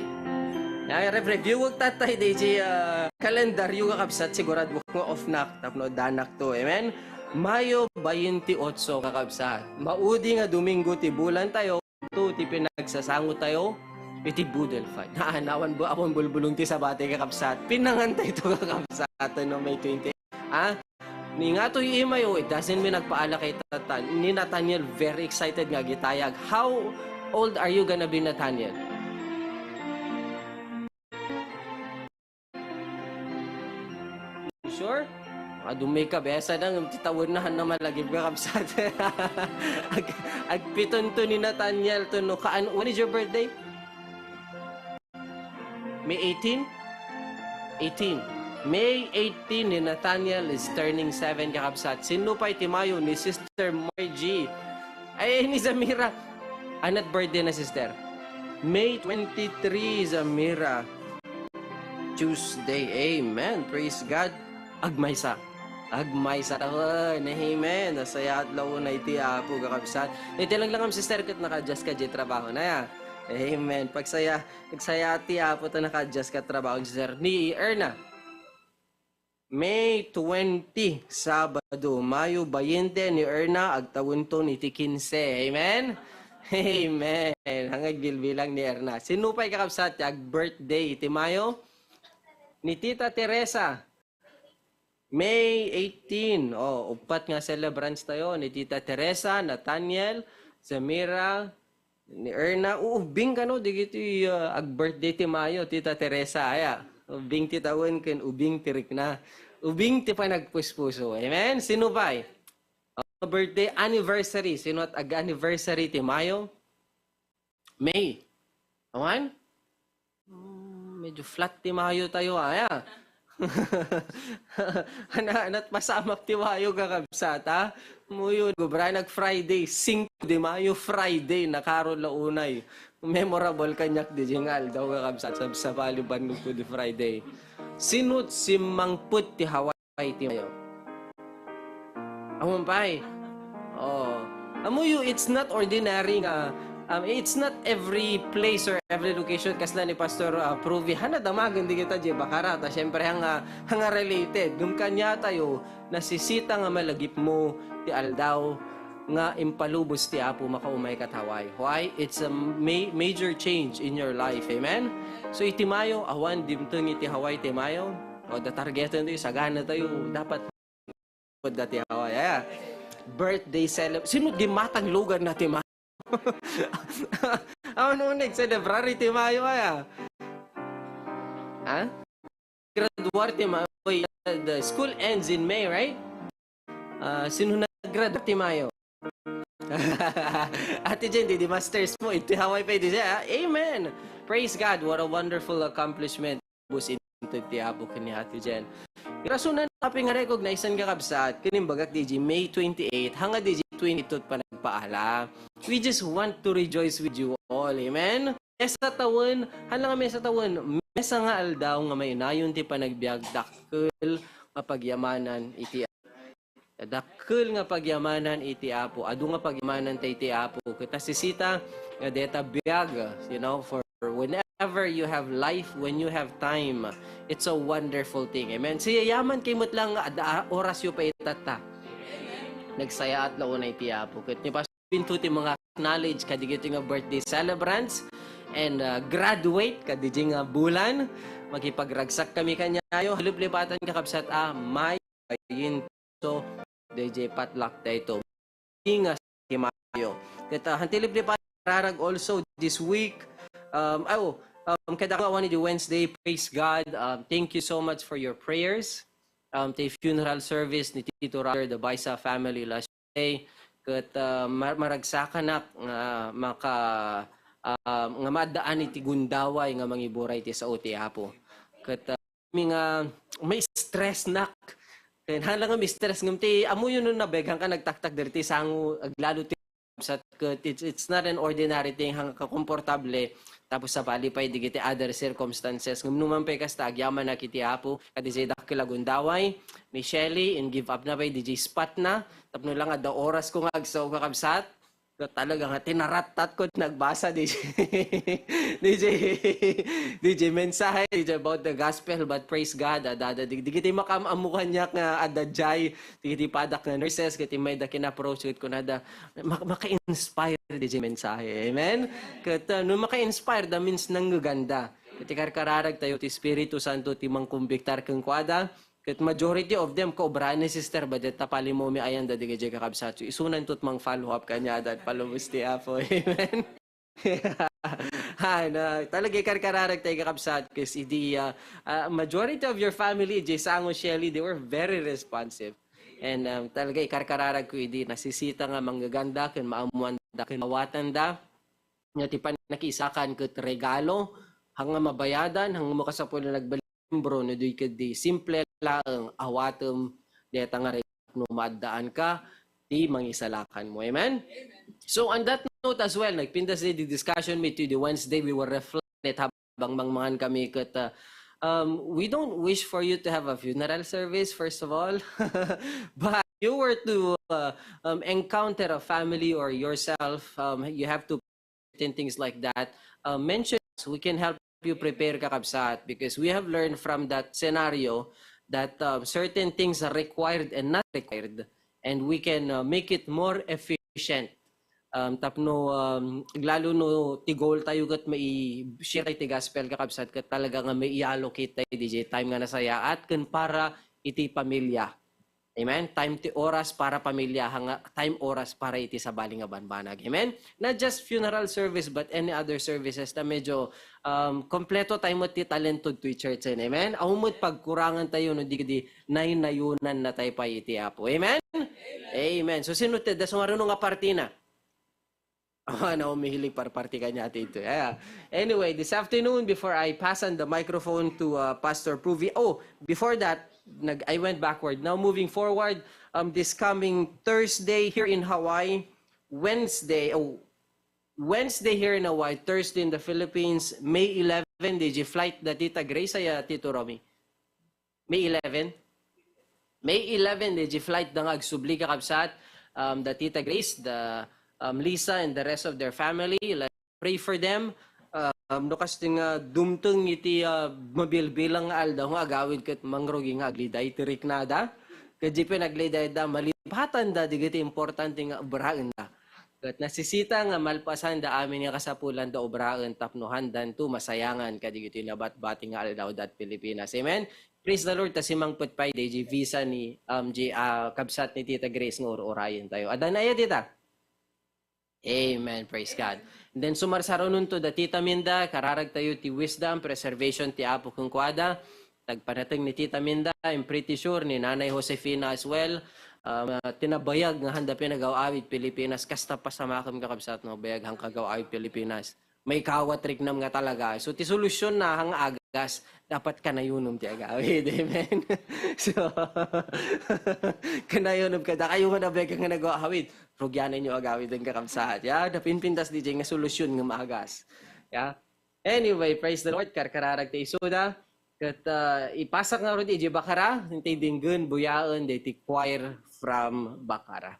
Ay, re-, review tattay di, uh, kalendaryo, kakabsat, sigurado nga off nak, tapno danak to. Amen? Mayo bainti otso, kakabsat. Maudi nga Domingo ti bulan tayo, to ti pinagsasango tayo iti boodle fight. Naanawan bu-, awan bulbulong ti sabate, kakabsat. Pinangan tayo to, kakabsat, no May twenty. Ah, ni nga to imayo, it doesn't mean nagpaala kay Tatan-, ni Nathaniel, very excited nga agitayag. How old are you gonna be, Nathaniel? Sure? Adu may kabesa na, ti tawen na, han na malagip nga kabsat. Ag-, agpiton to ni Nathaniel to, no? Kaan, when is your birthday? May eighteen? Eighteen. May eighteen ni Nathaniel is turning seven, kakabsat. Sino pay ti Mayo ni Sister Margie? Ay, ni Zamira. Anat birthday na, sister? May twenty-three, Zamira. Tuesday. Amen. Praise God. Agmaysa. Agmaysa tawen. Amen. Nasayaat la unay ti Apo, kakabsat. Iti lang lang, sister, ket naka-adjust ka di trabaho na, ya. Amen. Pagsaya, pagsaya ti Apo ta naka-adjust ka trabaho, sister. Ni Erna. May twenty, Sabado, Mayo bainte, ni Erna, agtawenton iti kinse. Amen? Amen. Ang agbilbilang ni Erna. Sino pay, kakabsat, ti ag-birthday iti Mayo? Ni Tita Teresa. May eighteen. Oh, upat nga celebrants tayo. Ni Tita Teresa, Nathaniel, Zamira, ni Erna. Uubing kano, digiti, ah, ag-birthday ti Mayo, Tita Teresa, aya. Ubing ti tawen ken ubing ti rikna. Ubing ti panagpuspuso. Amen? Sino pay? Ah, birthday, anniversary. Sino at ag-anniversary ti Mayo? May. Awan? Hmm, medyo flat ti Mayo tayo, aya. Ana, anat masamak ti Mayo, kakabsat, ha? Muyo, gubra nag Friday, Cinco de Mayo, Friday, nakaro la unay. Memorable kaniak di nga aldaw, kakabsat, sabsabali bannogko di Friday. Sinut simmangpet ti Hawaii pay ti Mayo. Awan pay. Oh. Ammoyo, it's not ordinary nga, um, it's not every place or every location kasla ni Pastor, uh, Pruvi. Hana damagen di kita di bakara, ta siyempre hanga, hanga related. Nung kanya tayo, nasisita nga malagip mo ti aldaw, nga impalubos ti Apo makaumay kat Hawaii. Why? It's a ma-, major change in your life. Amen? So, iti Mayo, awan dimteng iti Hawaii ti Mayo. O, da targeten tayo, sagana tayo. Dapat dati Hawaii. Aya. Birthday celeb-, sino di matang lugar na ti Mayo? Ano nag-celebrate ti Mayo, aya? Ha? Graduar ti Mayo. Wait, the school ends in May, right? Ah, sino nag-graduar ti Mayo? Ate Jen, di, di masters mo. Iti Hawaii pa, di siya, ah. Amen. Praise God. What a wonderful accomplishment. Bus into ti Apo ken ni Ate Jen. Rason na napin nga recognize-an, kakabsat, ken imbagak, D J, May twenty-eight, hanga D J twenty-two panagpaala. We just want to rejoice with you all. Amen? Maysa tawen, hala nga maysa tawen, maysa nga aldaw nga mainayon ti panagbiag, dakkel nga pagyamanan iti, dakkel nga pagyamanan iti Apo. Adu nga pagyamanan ta iti Apo. Ket ta sisita nga deta biag, you know, for whenever you have life, when you have time, it's a wonderful thing. Amen. Siyayaman kay met lang nga adda orasyo pa itatta. Nagsayaat la unay ti Apo. Ket ni Pastor Pinto ti mga knowledge kadagiti nga birthday celebrants and, uh, graduate kadagiti nga bulan. Makipagragsak kami kaniayo. Liplipatan, kakabsat, a May, so, D J potluck dayto. Ingas ti Mayo. Ket, uh, hanti liplipatan, kararag also this week. Um, oh, um, kada awan idi Wednesday, praise God. Um, thank you so much for your prayers. Um, ti funeral service ni Tito Roger, the Baisa family last Day, ket, ah, ma-, maragsakanak nga maka-, ah, nga maaddaan iti gundaway nga mangiburay ti sao ti Apo. Ket, ah, mi nga ma-stress-nak. Ken hala nga ma-stress ngem ti ammoyo no nabegangka nagtaktak diri ti sango, aglalo ti kabsat ket it's, it's not an ordinary thing, haan nga kakomportable. Tapos sabali pay dagiti other circumstances. Ngem no man pay kasta, agyamanak iti Apo, kadaydiay dakkel a gundaway, ni Shelly, in-give up na pay diay spot na, tapno lang adda orasko nga agsao, kakabsat. Ket talaga nga tinarattatko ti nagbasa diay, diay, diay mensahe, diay about the gospel, but praise God, adda, adda, dig-, digiti makaam-ammo kaniak nga adda diay, digiti padak nga nurses, ket immay da kin-approach, ket kunada, Mak-, maka-inspire diay mensahe. Amen? Ket, uh, no maka-inspire, that means nangngeganna. Ket ti karkararag tayo, ti Espiritu Santo ti mangkumbiktar kenkuada. Ket majority of them, kaubra ni sister, but deta palimomi ayan da diay kakabsat. So, isunanto ti mang-follow up kaniada, palubos ti Apo. Amen? Ha, na, talaga ikarkararag tayo, kakabsat, 'cause idi, ah, ah, majority of your family, diay sango, Shelly, they were very responsive. And, um, talaga ikarkararag ko idi nasisita nga manggaganda ken maammoanda ken awatanda. Nga ti pannakiisakan ket regalo, haan nga mabayadan, haan nga makasapul a nagbali-, membro no diay ketdi simple laeng awatem dayta nga regalo no maaddaanka ti mangisalakanmo. Amen? So on that note as well, nagpintas diay discussion mi ti idi Wednesday, we were reflecting it habang mangmangan kami ket, uh, um, we don't wish for you to have a funeral service, first of all. But if you were to, uh, um, encounter a family or yourself, um, you have to and things like that, uh, mention us. We can help you prepare, kakabsat, because we have learned from that scenario that, um, certain things are required and not required, and we can, uh, make it more efficient. Um, tapno, um, lalo no ti goal tayo ket mai-share tayo ti gospel, kakabsat, ket talaga nga mai-allocate tayo diay time nga nasayaat ken para iti pamilya. Amen? Time ti oras para pamilya, haan nga time oras para iti sabali nga banbanag. Amen? Not just funeral service, but any other services na medyo, um, kompleto tayo met ti talento ti church. Amen? Awan met pagkurangan tayo, no di, di naynayunan na tayo pay iti Apo. Amen? Amen. So, sino ti, da sumaruno nga parti na? Ah, no, mahilig parparti kaniayo iti. Yeah. Anyway, this afternoon, before I pass on the microphone to, uh, Pastor Pruvi, oh, before that, nag-, I went backward. Now, moving forward, um, this coming Thursday here in Hawaii, Wednesday, oh, Wednesday here in Hawaii, Thursday in the Philippines, May eleven, diay flight da Tita Grace, aya, Tito Romy? May eleven? May eleven, diay flight da nga agsubli, kakabsat, um, da Tita Grace, da, um, Lisa, and the rest of their family. Like, pray for them. Um, no kasta nga dumteng iti, uh, mabilbilang nga aldaw nga agawid ket mangrugi nga agliday ti riknada. Ket diay pay nagliday da, malip-, Batanda digiti importante nga obraenda. Ket nasisita nga malpasanda amin nga kasapulanda obraen tapno handanto masayangan kadigitoy nabatbati nga aldaw dat Pilipinas. Amen? Praise the Lord, ta simangpet pay di visa ni, um, di, ah, kabsat ni Tita Grace nga ur-urayen tayo. Adda na aya, Tita? Amen. Praise God. And then, sumarsarunonto da Tita Minda, kararag tayo ti wisdom, preservation ti Apo kenkuada. Nagpanateng ni Tita Minda, I'm pretty sure ni Nanay Josefina as well. Um, tinabayag nga handa pinagaw-awid Pilipinas, kasta pasamakem kakabsat no, bayag hang kagaw-awid Pilipinas. May kawat riknam nga talaga. So, ti solusyon na hang agas, dapat kanayunom ti agawid. Amen. So, kanayunom ka, dakayo nga nabayag nga nagaw-awid. Rugianan yo agawid ang kakabsat. Ya, napinpintas di nga solusyon nga maagas. Ya. Anyway, praise the Lord. Karkararag ti isuda. Ket, ah, ipasak nga rod iti bakara, intay dinggen buyaen daytoy choir from Bakara.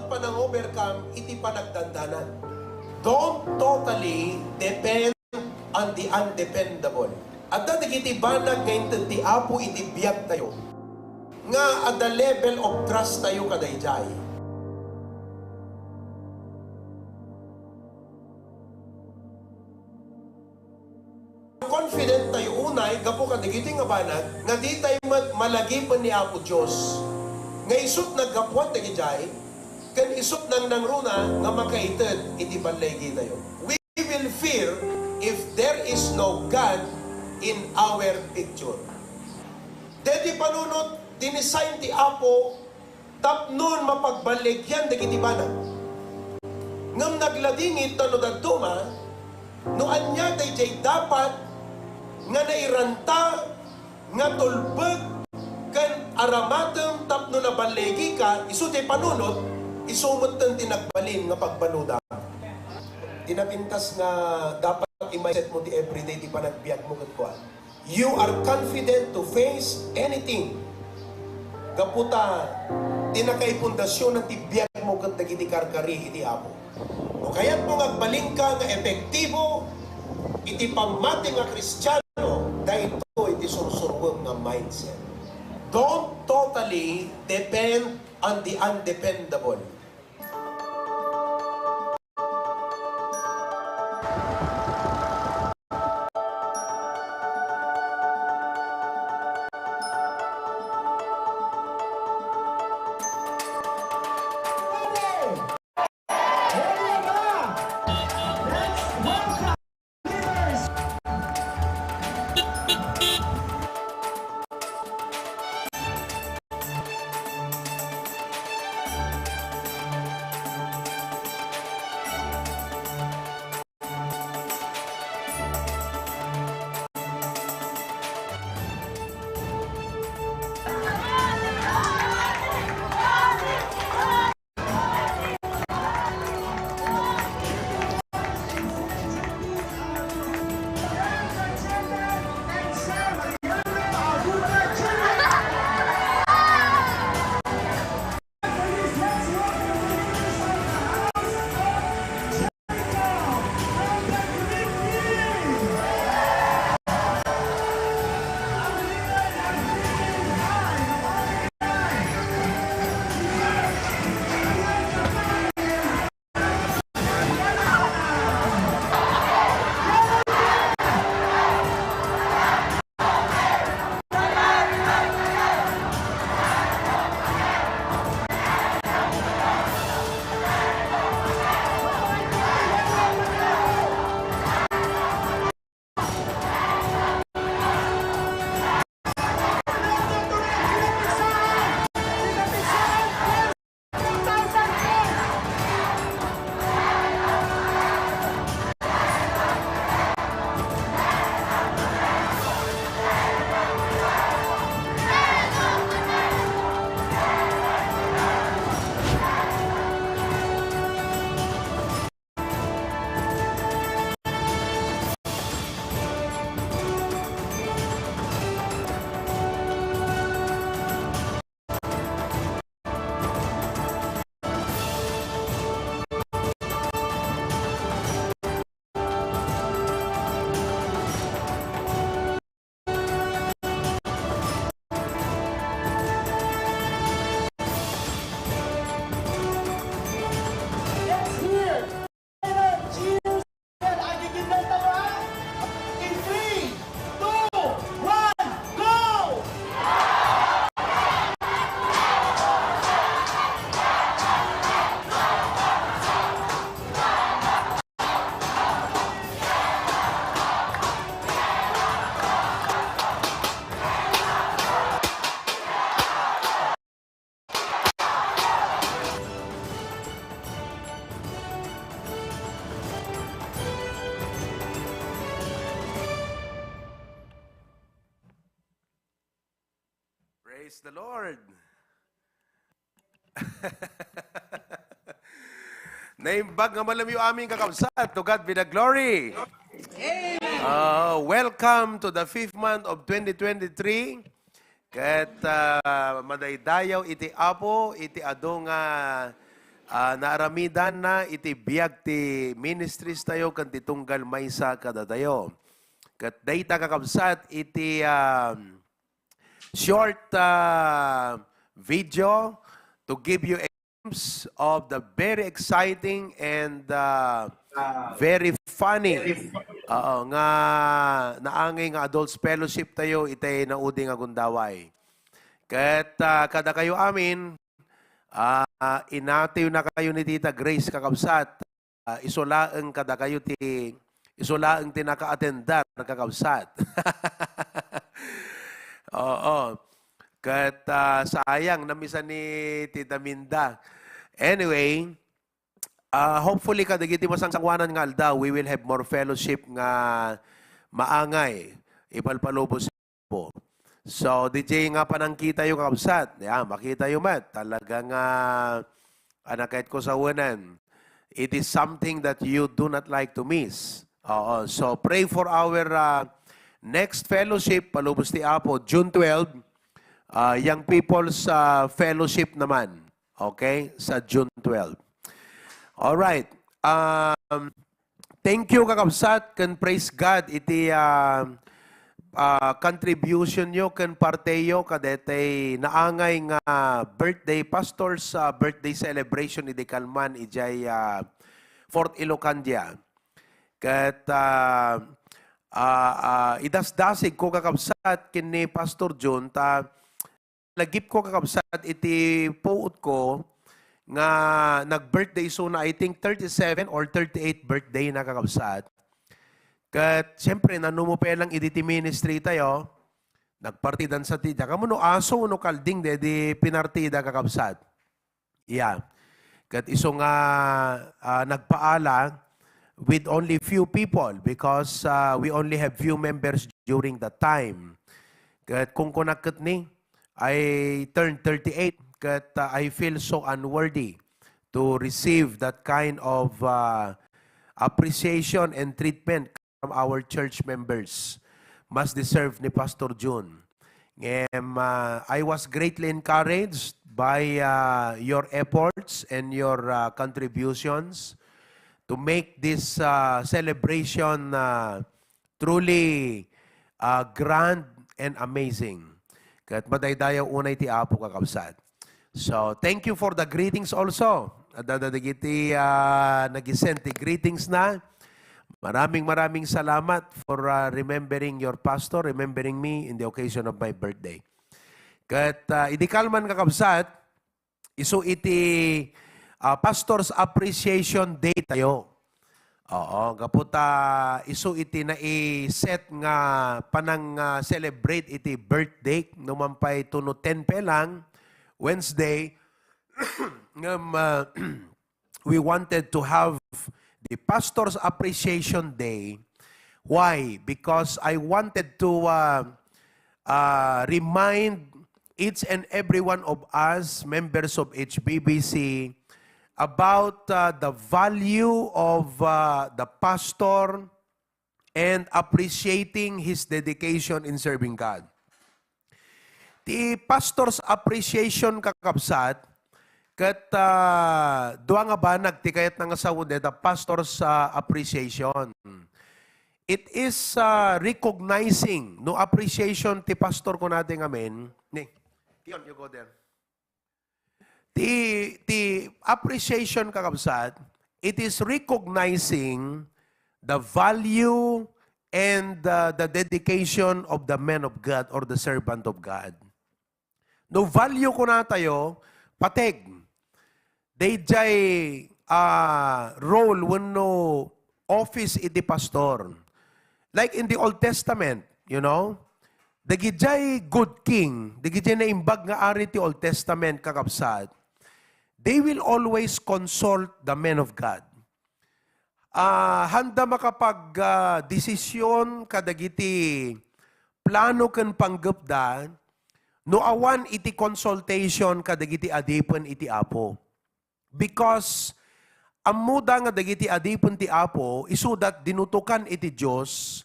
panang-overcome iti panagdandanan. Don't totally depend on the undependable. Adda dagiti banag nga inted ti Apo iti biagtayo, nga adda level of trust tayo kadaydiay. Confident tayo unay gapu kadagiti nga banag nga ditay met malagipen ni Apo Dios, nga isut' naggapuan dagijay, ken isut' nangnangruna nga makaited iti balligitayo. We will fear if there is no God in our picture. Deti panunot, dinesign ti Apo tapno mapagballigian dagiti banag. Ngem nagladingit ta no dadduma, no ania daydiay dapat nga nairanta nga tulbek ken aramatem tapno naballigika, isu ti panunot, isu metten ti nagbalin nga pagbaludam. Ti napintas nga dapat i-mindset mo ti everyday ti panagbiag mo ket kua, you are confident to face anything. Gapu ta ti nakaipundasyonan ti biag mo ket dagiti karkari iti Apo. No kayat mo nga agbalin ka nga epektibo iti pammati nga Kristiano, daytoy ti sursuruem nga mindset. Don't totally depend on the undependable. Let's hear. Cheers! Agiginnay tayo, ha? In three, two, one, go! Praise the Lord. Naimbag nga malamyo amin, kakabsat. To God be the glory. Amen. Uh, welcome to the fifth month of twenty twenty-three. Ket, ah, madaydayaw iti Apo iti adu nga ah, naaramidanna iti biag ti ministries tayo ken ti tunggal maysa kadatayo. Ket dayta, kakabsat, iti, ah, short, ah, video to give you a glimpse of the very exciting and, ah, very funny, oo, nga naangay nga adults fellowship tayo iti naudi nga gundaway. Ket, ah, kadakayo amin, ah, inatiwnakayo ni Tita Grace, kakabsat. Ah, isu laeng kadakayo ti, isu laeng ti naka-attendar, kakabsat. Oo. Ket, ah, sayang, namisan ni Tita Minda. Anyway, ah, hopefully, kadagiti masangsanguanan nga aldaw, we will have more fellowship nga maangay. Ipalpalubos po. So, D J nga panangkitayo, kakabsat. Yan, makitayo met. Talaga nga, anakit ko sa unan. It is something that you do not like to miss. Oo. So, pray for our, ah, next fellowship, palubos ti Apo, June twelve, ah, Young People's, ah, Fellowship naman. Okay? Sa June twelve. Alright. Um, thank you, kakabsat, ken praise God iti, ah, ah, contribution yo ken parte yo kadetay naangay nga birthday, pastor's, ah, birthday celebration idi kalman idiay, ah, Fort Ilocandia. Ket, ah, ah, ah, idasdasig ko, kakabsat, ken ni Pastor Jun, ta lagip ko, kakabsat, iti puot ko nga nag-birthday isuna, I think, thirty-seven or thirty-eight birthday na, kakabsat. Ket, siyempre, nanumo pa lang idi ti ministry tayo, nagpartidan sa ti, diak ammo no aso, no kalding, dedi pinartida, kakabsat. Yeah. Ket isu nga, ah, nagpaala with only few people because, ah, we only have few members during that time. Ket kunkunak ket ni, I turned thirty-eight, ket, ah, I feel so unworthy to receive that kind of, ah, appreciation and treatment from our church members. Mas deserve ni Pastor Jun. Ngem, ah, I was greatly encouraged by, ah, your efforts and your, ah, contributions to make this, ah, celebration, ah, truly, ah, grand and amazing. Ket madaydayaw unay ti Apo, kakabsat. So, thank you for the greetings also. Adda dagiti, ah, nag-send ti greetings na. Maraming, maraming salamat for, ah, remembering your pastor, remembering me in the occasion of my birthday. Ket, ah, idi kalman, kakabsat, isu iti, ah, Pastor's Appreciation Day tayo. Oo, gapu ta isu iti naiset nga panang, ah, celebrate iti birthday, no man pay two no ten pa lang, Wednesday, ngem, ah, we wanted to have the Pastor's Appreciation Day. Why? Because I wanted to, uh, uh, remind each and every one of us, members of H B B C, about, uh, the value of, uh, the pastor and appreciating his dedication in serving God. Ti Pastor's Appreciation, kakabsat, ket, ah, dua nga banag ti kayatna nga sawen dayta Pastor's, ah, Appreciation. It is, ah, recognizing, no, appreciation ti pastor, kunada ngamin. Ni, Kion, you go there. Ti, ti appreciation, kakabsat, it is recognizing the value and, uh, the dedication of the man of God or the servant of God. No value, kunatayo, pateg. Daydiay, ah, role wenno office iti pastor. Like in the Old Testament, you know, dagidiay good king, dagidiay naimbag nga ari ti Old Testament, kakabsat, they will always consult the men of God. Ah, handa makapag, ah, desisyon kadagiti plano ken panggepda no awan iti consultation kadagiti adipen iti Apo. Because ammoda nga dagiti adipen ti Apo, isuda dinutokan iti Dios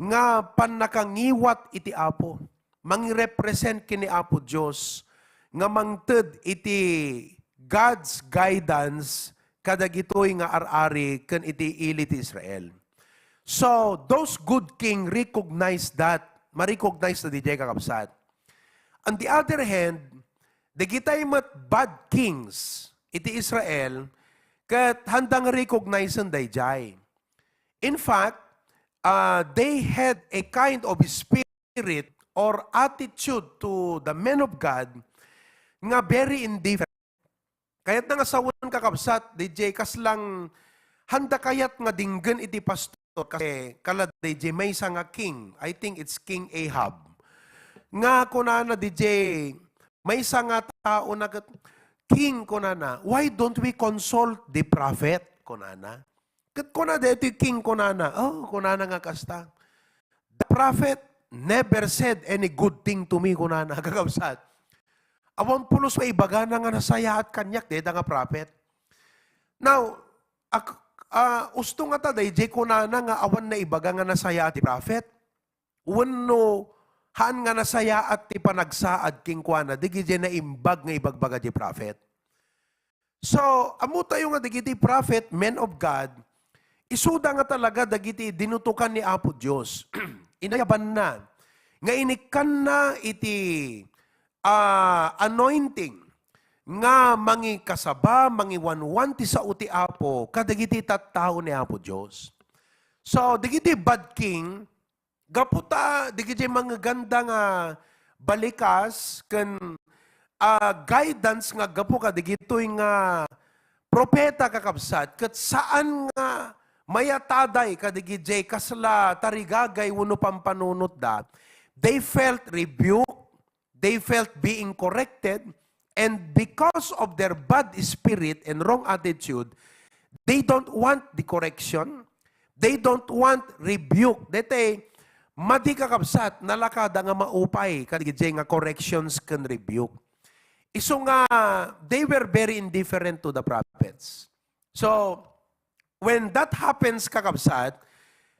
nga pannakangiwat iti Apo. Mangirepresent ken ni Apo Dios nga mangted iti God's guidance kadagitoy nga ar-ari ken iti ili ti Israel. So, those good king recognize that. Ma-recognize na diay, kakabsat. On the other hand, dagitay met bad kings iti Israel, ket haanda nga recognizen daydiay. In fact, uh, they had a kind of spirit or attitude to the men of God nga very indifferent. Kayatna nga sawen, kakabsat, D J, kaslang haanda kayat nga dinggen iti pastor kasi kala D J maysa nga king. I think it's King Ahab. Nga kunana, D J, maysa nga tao na ket, "King," kunana, "why don't we consult the prophet?" kunana. Ket kuna daytoy king, kunana, "Oh," kunana nga kasta, "the prophet never said any good thing to me," kunana, kakabsat. Awan pulos maibagana nga nasayaat kaniak dayta nga prophet. Now, ak-, ah, usto ngata daydiay kunana nga awan naibaga nga nasayaat ti prophet? Wenno, haan nga nasayaat ti panagsaad kenkuana, dagiti naimbag nga ibagbaga ti prophet? So, ammotayo nga dagiti prophet, men of God, isuda nga talaga dagiti dinutokan ni Apo Dios. Inayabanna nga inikkanna iti, ah, anointing nga mangikasaba, mangiwanwan ti sao ti Apo kadagiti tattao ni Apo Dios. So, dagiti bad king, gapu ta dagiti mangaganda nga balikas ken, ah, guidance nga gapu kadagitoy nga propeta, kakabsat, ket saan nga mayataday kadagiti kasla tarigagay wenno pampanunotda. They felt rebuke, they felt being corrected, and because of their bad spirit and wrong attitude, they don't want the correction, they don't want rebuke. Daytoy, madi, kakabsat, nalakada nga maupay kadagiti nga corrections ken rebuke. Isu nga, they were very indifferent to the prophets. So, when that happens, kakabsat,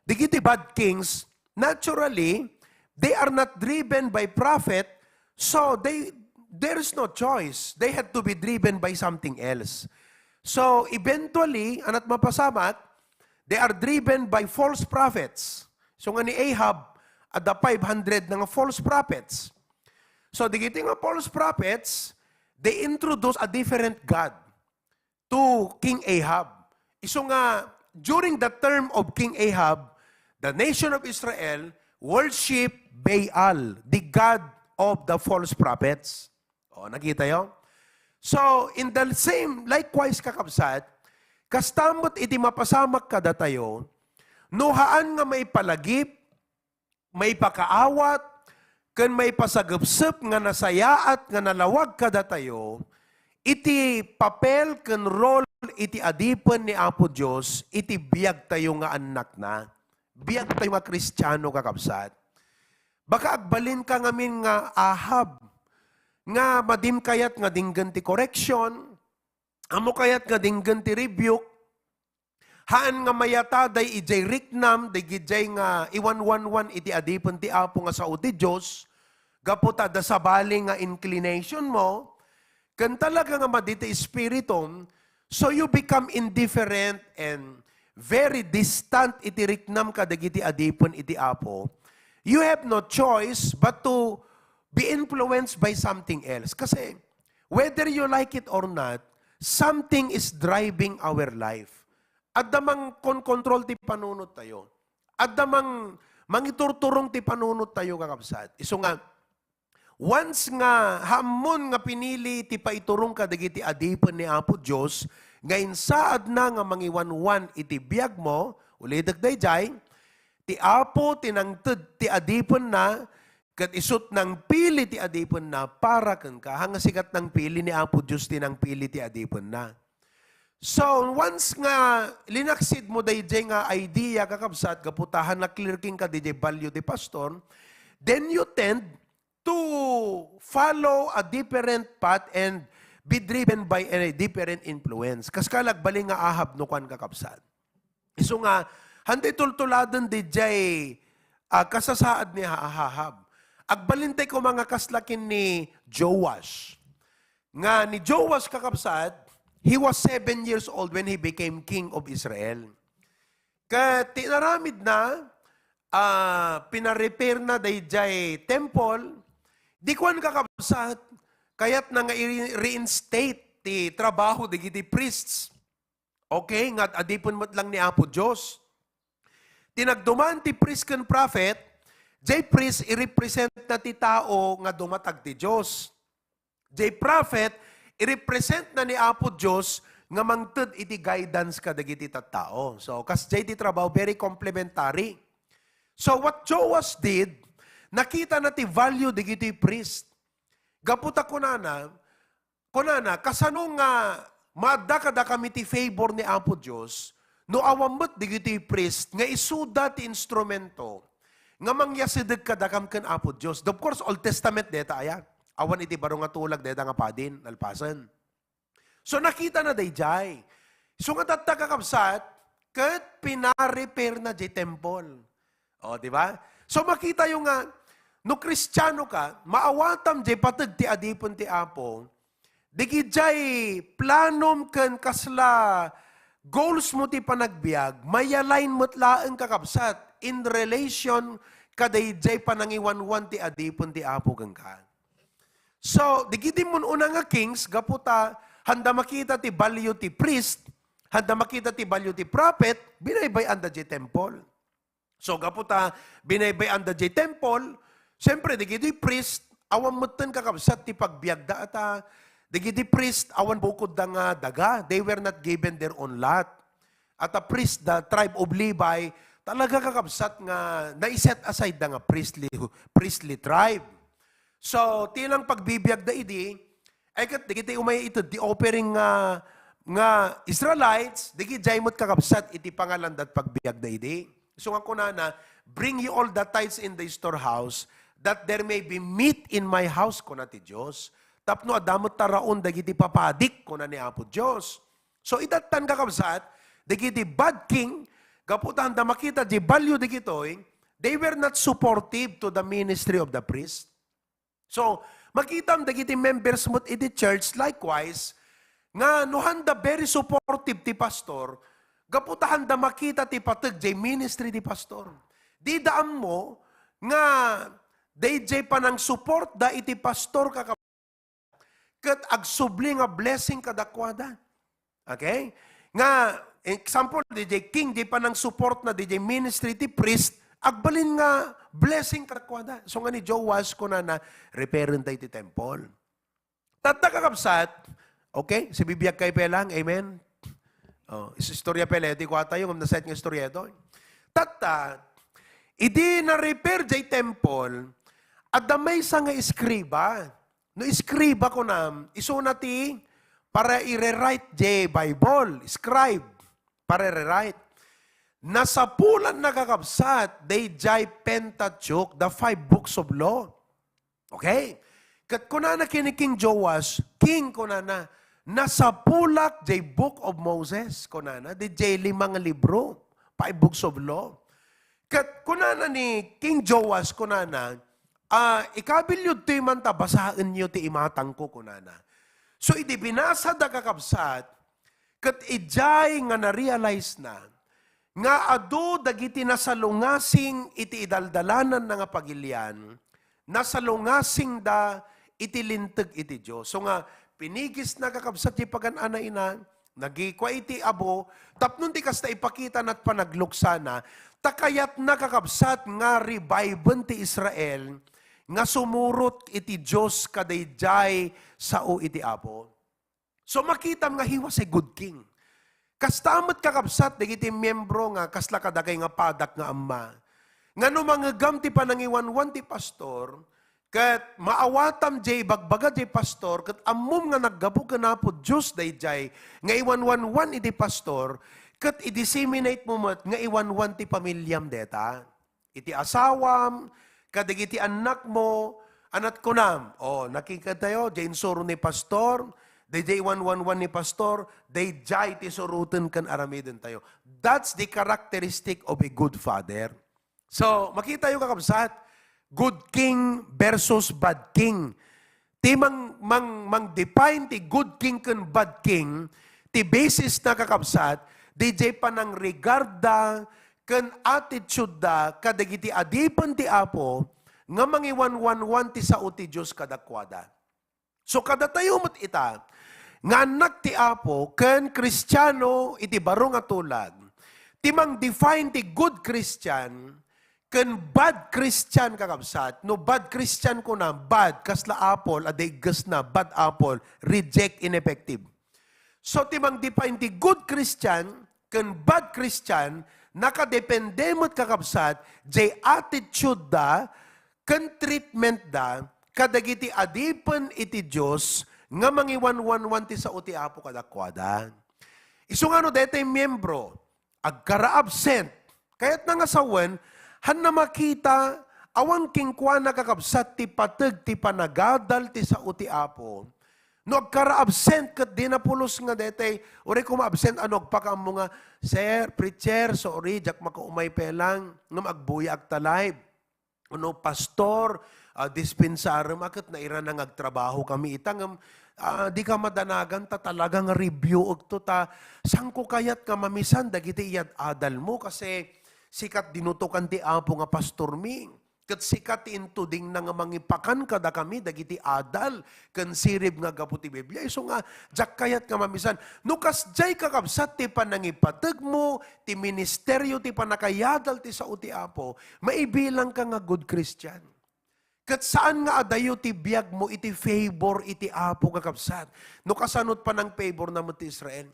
dagiti bad kings, naturally, they are not driven by prophet, so they, there is no choice. They had to be driven by something else. So, eventually, ania ti mapasamak, they are driven by false prophets. So, nga ni Ahab, adda five hundred nga false prophets. So, dagiti nga false prophets, they introduce a different god to King Ahab. Isu nga, during the term of King Ahab, the nation of Israel worship Baal, the god of the false prophets. O, nakitayo? So, in the same, likewise, kakabsat, kasta met iti mapasamak kadatayo, no haan nga maipalagip, maipakaawat, ken maipasagepsep nga nasayaat nga nalawag kadatayo iti papel ken role iti adipen ni Apo Dios iti biagtayo nga annakna, biagtayo nga Kristiano, kakabsat. Baka agbalinka ngamin nga Ahab, nga madim kayat nga dinggen ti correction, ammo kayat nga dinggen ti rebuke, haan nga mayataday idiay riknam dagiti nga iwanwanwan iti adipen ti Apo nga sao ti Dios, gapu ta adda sabali nga inclination mo, ken talaga nga madi ti espiritum, so you become indifferent and very distant iti riknam kadagiti adipen iti Apo. You have no choice but to be influenced by something else. Kasi, whether you like it or not, something is driving our life. Adda mangkonkontrol ti panunot tayo. Adda mang-, mangiturturong ti panunot tayo, kakabsat. Isu nga, once nga hammon nga pinili ti paiturong kadagiti adipen ni Apo Dios, nga insaadna nga mangiwanwan iti biagmo, ulitek daydiay, ti Apo ti nangted ti adipenna, ket isut nangpili ti adipenna para kenka. Haan nga sika ti nangpili, ni Apo Dios ti nangpili ti adipenna. So, once nga linaksid mo daydiay nga idea, kakabsat, gapu ta haan na-clear kenka daydiay value ti pastor, then you tend to follow a different path and be driven by a different influence. Kas ka nagbalin nga Ahab no kuan, kakabsat. Isu nga, haantay tultuladen daydiay, ah, kasasaad ni Ahab. Agbalintay koma nga kasla ken ni Joash. Nga ni Joash, kakabsat, He was seven years old when he became king of Israel. Ket ti inaramidna, ah, pinarepair na daydiay temple, di kuan, kakabsat, kayatna nga i-reinstate ti trabaho dagiti priests. Okay, nga adipen met lang ni Apo Dios. Ti nagduman ti priest ken prophet, jay priest irepresent na ti tao nga dumatag ti Dios. Jay prophet, irepresent na ni Apo Dios nga mangted iti guidance kadagiti tattao. So, kasjay ti trabaho, very complementary. So, what Joas did, nakita na ti value dagiti priest. Gapu ta kunana, kunana, kasano nga maadda kadakami ti favor ni Apo Dios no awan met dagiti priest nga isuda ti instrumento nga mangyasideg kadakam ken Apo Dios? Of course, Old Testament deta aya. Awan iti baro nga tulag deta nga padin, nalpasen. So, nakita na dayjay. So, nga tatta, kakabsat, ket pinarepair na jay temple. O, di ba? So, makita yo nga, no Kristiano ka, maawatam jay pateg ti adipen ti Apo, dagijay planom ken kasla goals mo ti panagbiag, may-align met laeng, kakabsat, in relation kadayjay panangiwanwan ti adipen ti Apo kenka. So, dagiti mun-una nga kings, gapu ta handa makita ti value ti priest, handa makita ti value ti prophet, binaybay-anda jay temple. So, gapu ta binaybay-anda jay temple, siyempre, dagiti priest, awan metten, kakabsat, ti pagbiagda ata. Dagiti priest, awan bukodda nga daga. They were not given their own lot. At a priest, the tribe of Levi, talaga, kakabsat, nga nai-set aside da nga priestly, priestly tribe. So, ti lang pagbibiagda idi, ay ket dagiti umay ited ti offering nga, nga Israelites, dagijay met, kakabsat, iti pangalandat pagbiagda idi. So nga kunana, "Bring ye all the tithes in the storehouse, that there may be meat in my house," kuna ti Dios. Tapno adda met taraon dagiti papadik, kuna ni Apo Dios. So, idattan, kakabsat, dagiti bad king, gapu ta handa makita di value dagitoy, they were not supportive to the ministry of the priest. So, makitam dagiti members met iti church, likewise, nga no handa very supportive ti pastor, gapu ta handa makita ti pateg jay ministry ti pastor. Dida ammo nga dayjay panangsuportda iti pastor, kaka-, ket agsubli nga blessing kadakuada. Okay? Nga, example, dayjay king, di panangsuportna, dayjay ministry ti priest, agbalin nga blessing kadakuada. So nga ni Joas, kunana, "Repairen tayo ti temple." Tatta, kakabsat, okay? Sibibiag kayo pay lang, amen? Oh, is-, istorya pay lang, di kuha tayo, ngem nasayat nga istorya ito. Tatta, idi na-repair jay temple, adda maysa nga eskriba. No eskriba kunam, isuna ti para i-rewrite jay Bible, scribe, para i-rewrite. Nasapulan, kakabsat, dayjay Pentateuch, the five books of law. Okay? Ket kunana ken ni King Joas, "King," kunana, "nasapulak jay Book of Moses," kunana, dayjay lima nga libro, five books of law. Ket kunana ni King Joas, kunana, "Ah, ikabilliudtoy man ta basaenyo ti imatangko," kunana. So, idi binasada, kakabsat, ket idiay nga na-realize na nga adu dagiti nasalungasing iti idaldalananna nga pagilian, nasalungasingda iti linteg iti Dios. So nga, pinigisna, kakabsat, ti pagan-anayna, nagikua iti abo, tapno ti kasta ipakitana ti panagluksana, ta kayatna, kakabsat, nga reviven ti Israel nga sumurot iti Dios kadaydiay sao iti Apo. So, makitam nga he was a good king. Kasta met, kakabsat, dagiti miyembro nga kasla kadakay nga padak nga amma, nga no mangegam ti panangiwanwan ti pastor, ket maawatam jay ibagbaga jay pastor, ket ammom nga naggapu ken Apo Dios daydiay nga iwanwanwan iti pastor, ket i-disseminate mo met nga iwanwan ti pamiliam deta. Iti asawam, kadagiti annakmo, anat kunam. O, nakikitayo, jay insuro ni pastor, dayjay iwanwanwan ni pastor, dayjay ti suroten ken aramiden tayo. That's the characteristic of a good father. So, makitayo, kakabsat, good king versus bad king. Ti mang, mang, mang-define ti good king ken bad king, ti basis na, kakabsat, didiay panangregarda ken attitude da kadagiti adipen ti Apo nga mangiwanwanwan ti sao ti Dios kadakuada. So, kadatayo met ita, nga annak ti Apo ken Kristiano iti baro nga tulag, ti mang-define ti good Christian ken bad Christian, kakabsat. No bad Christian kuna, bad, kasla apple a daiggesna, bad apple, reject, ineffective. So, ti mang-define ti good Christian ken bad Christian, nakadepende met, kakabsat, jay attitude da ken treatment da kadagiti adipen iti Dios nga mangiwanwanwan ti sao ti Apo kadakuada. Isu nga no daytoy miyembro, agkara-absent, kayatna nga sawen, hanna makita, awan kenkuana, kakabsat, ti pateg ti panagadal ti sao ti Apo. No agkara-absent ket dina pulos nga daytoy, uray koma absent, ano, agpakaammo nga, "Sir, preacher, sorry, diak makaumay pay lang, ngem agbuyaak ta live." Ano, "Pastor, ah, dispensarem a ket nairana nga agtrabaho kami ita, ngem, ah, dika madanagan ta talaga nga review ekto ta, saanko kayat nga mamisan dagiti iyad-adalmo kasi sikat dinutokan ti Apo nga pastormi. Ket sika ti intudingna nga mangipakan kadakami dagiti adal ken sirib nga gapu ti Biblia." Isu nga, diak kayat nga mamisan. No kasdiay, kakabsat, ti panangipategmo, ti ministerio, ti panakayadal ti sao ti Apo, maibilangka nga good Christian. Ket saan nga adayo ti biagmo iti favor iti Apo, kakabsat. No kasano ti panang-favor na met ti Israel.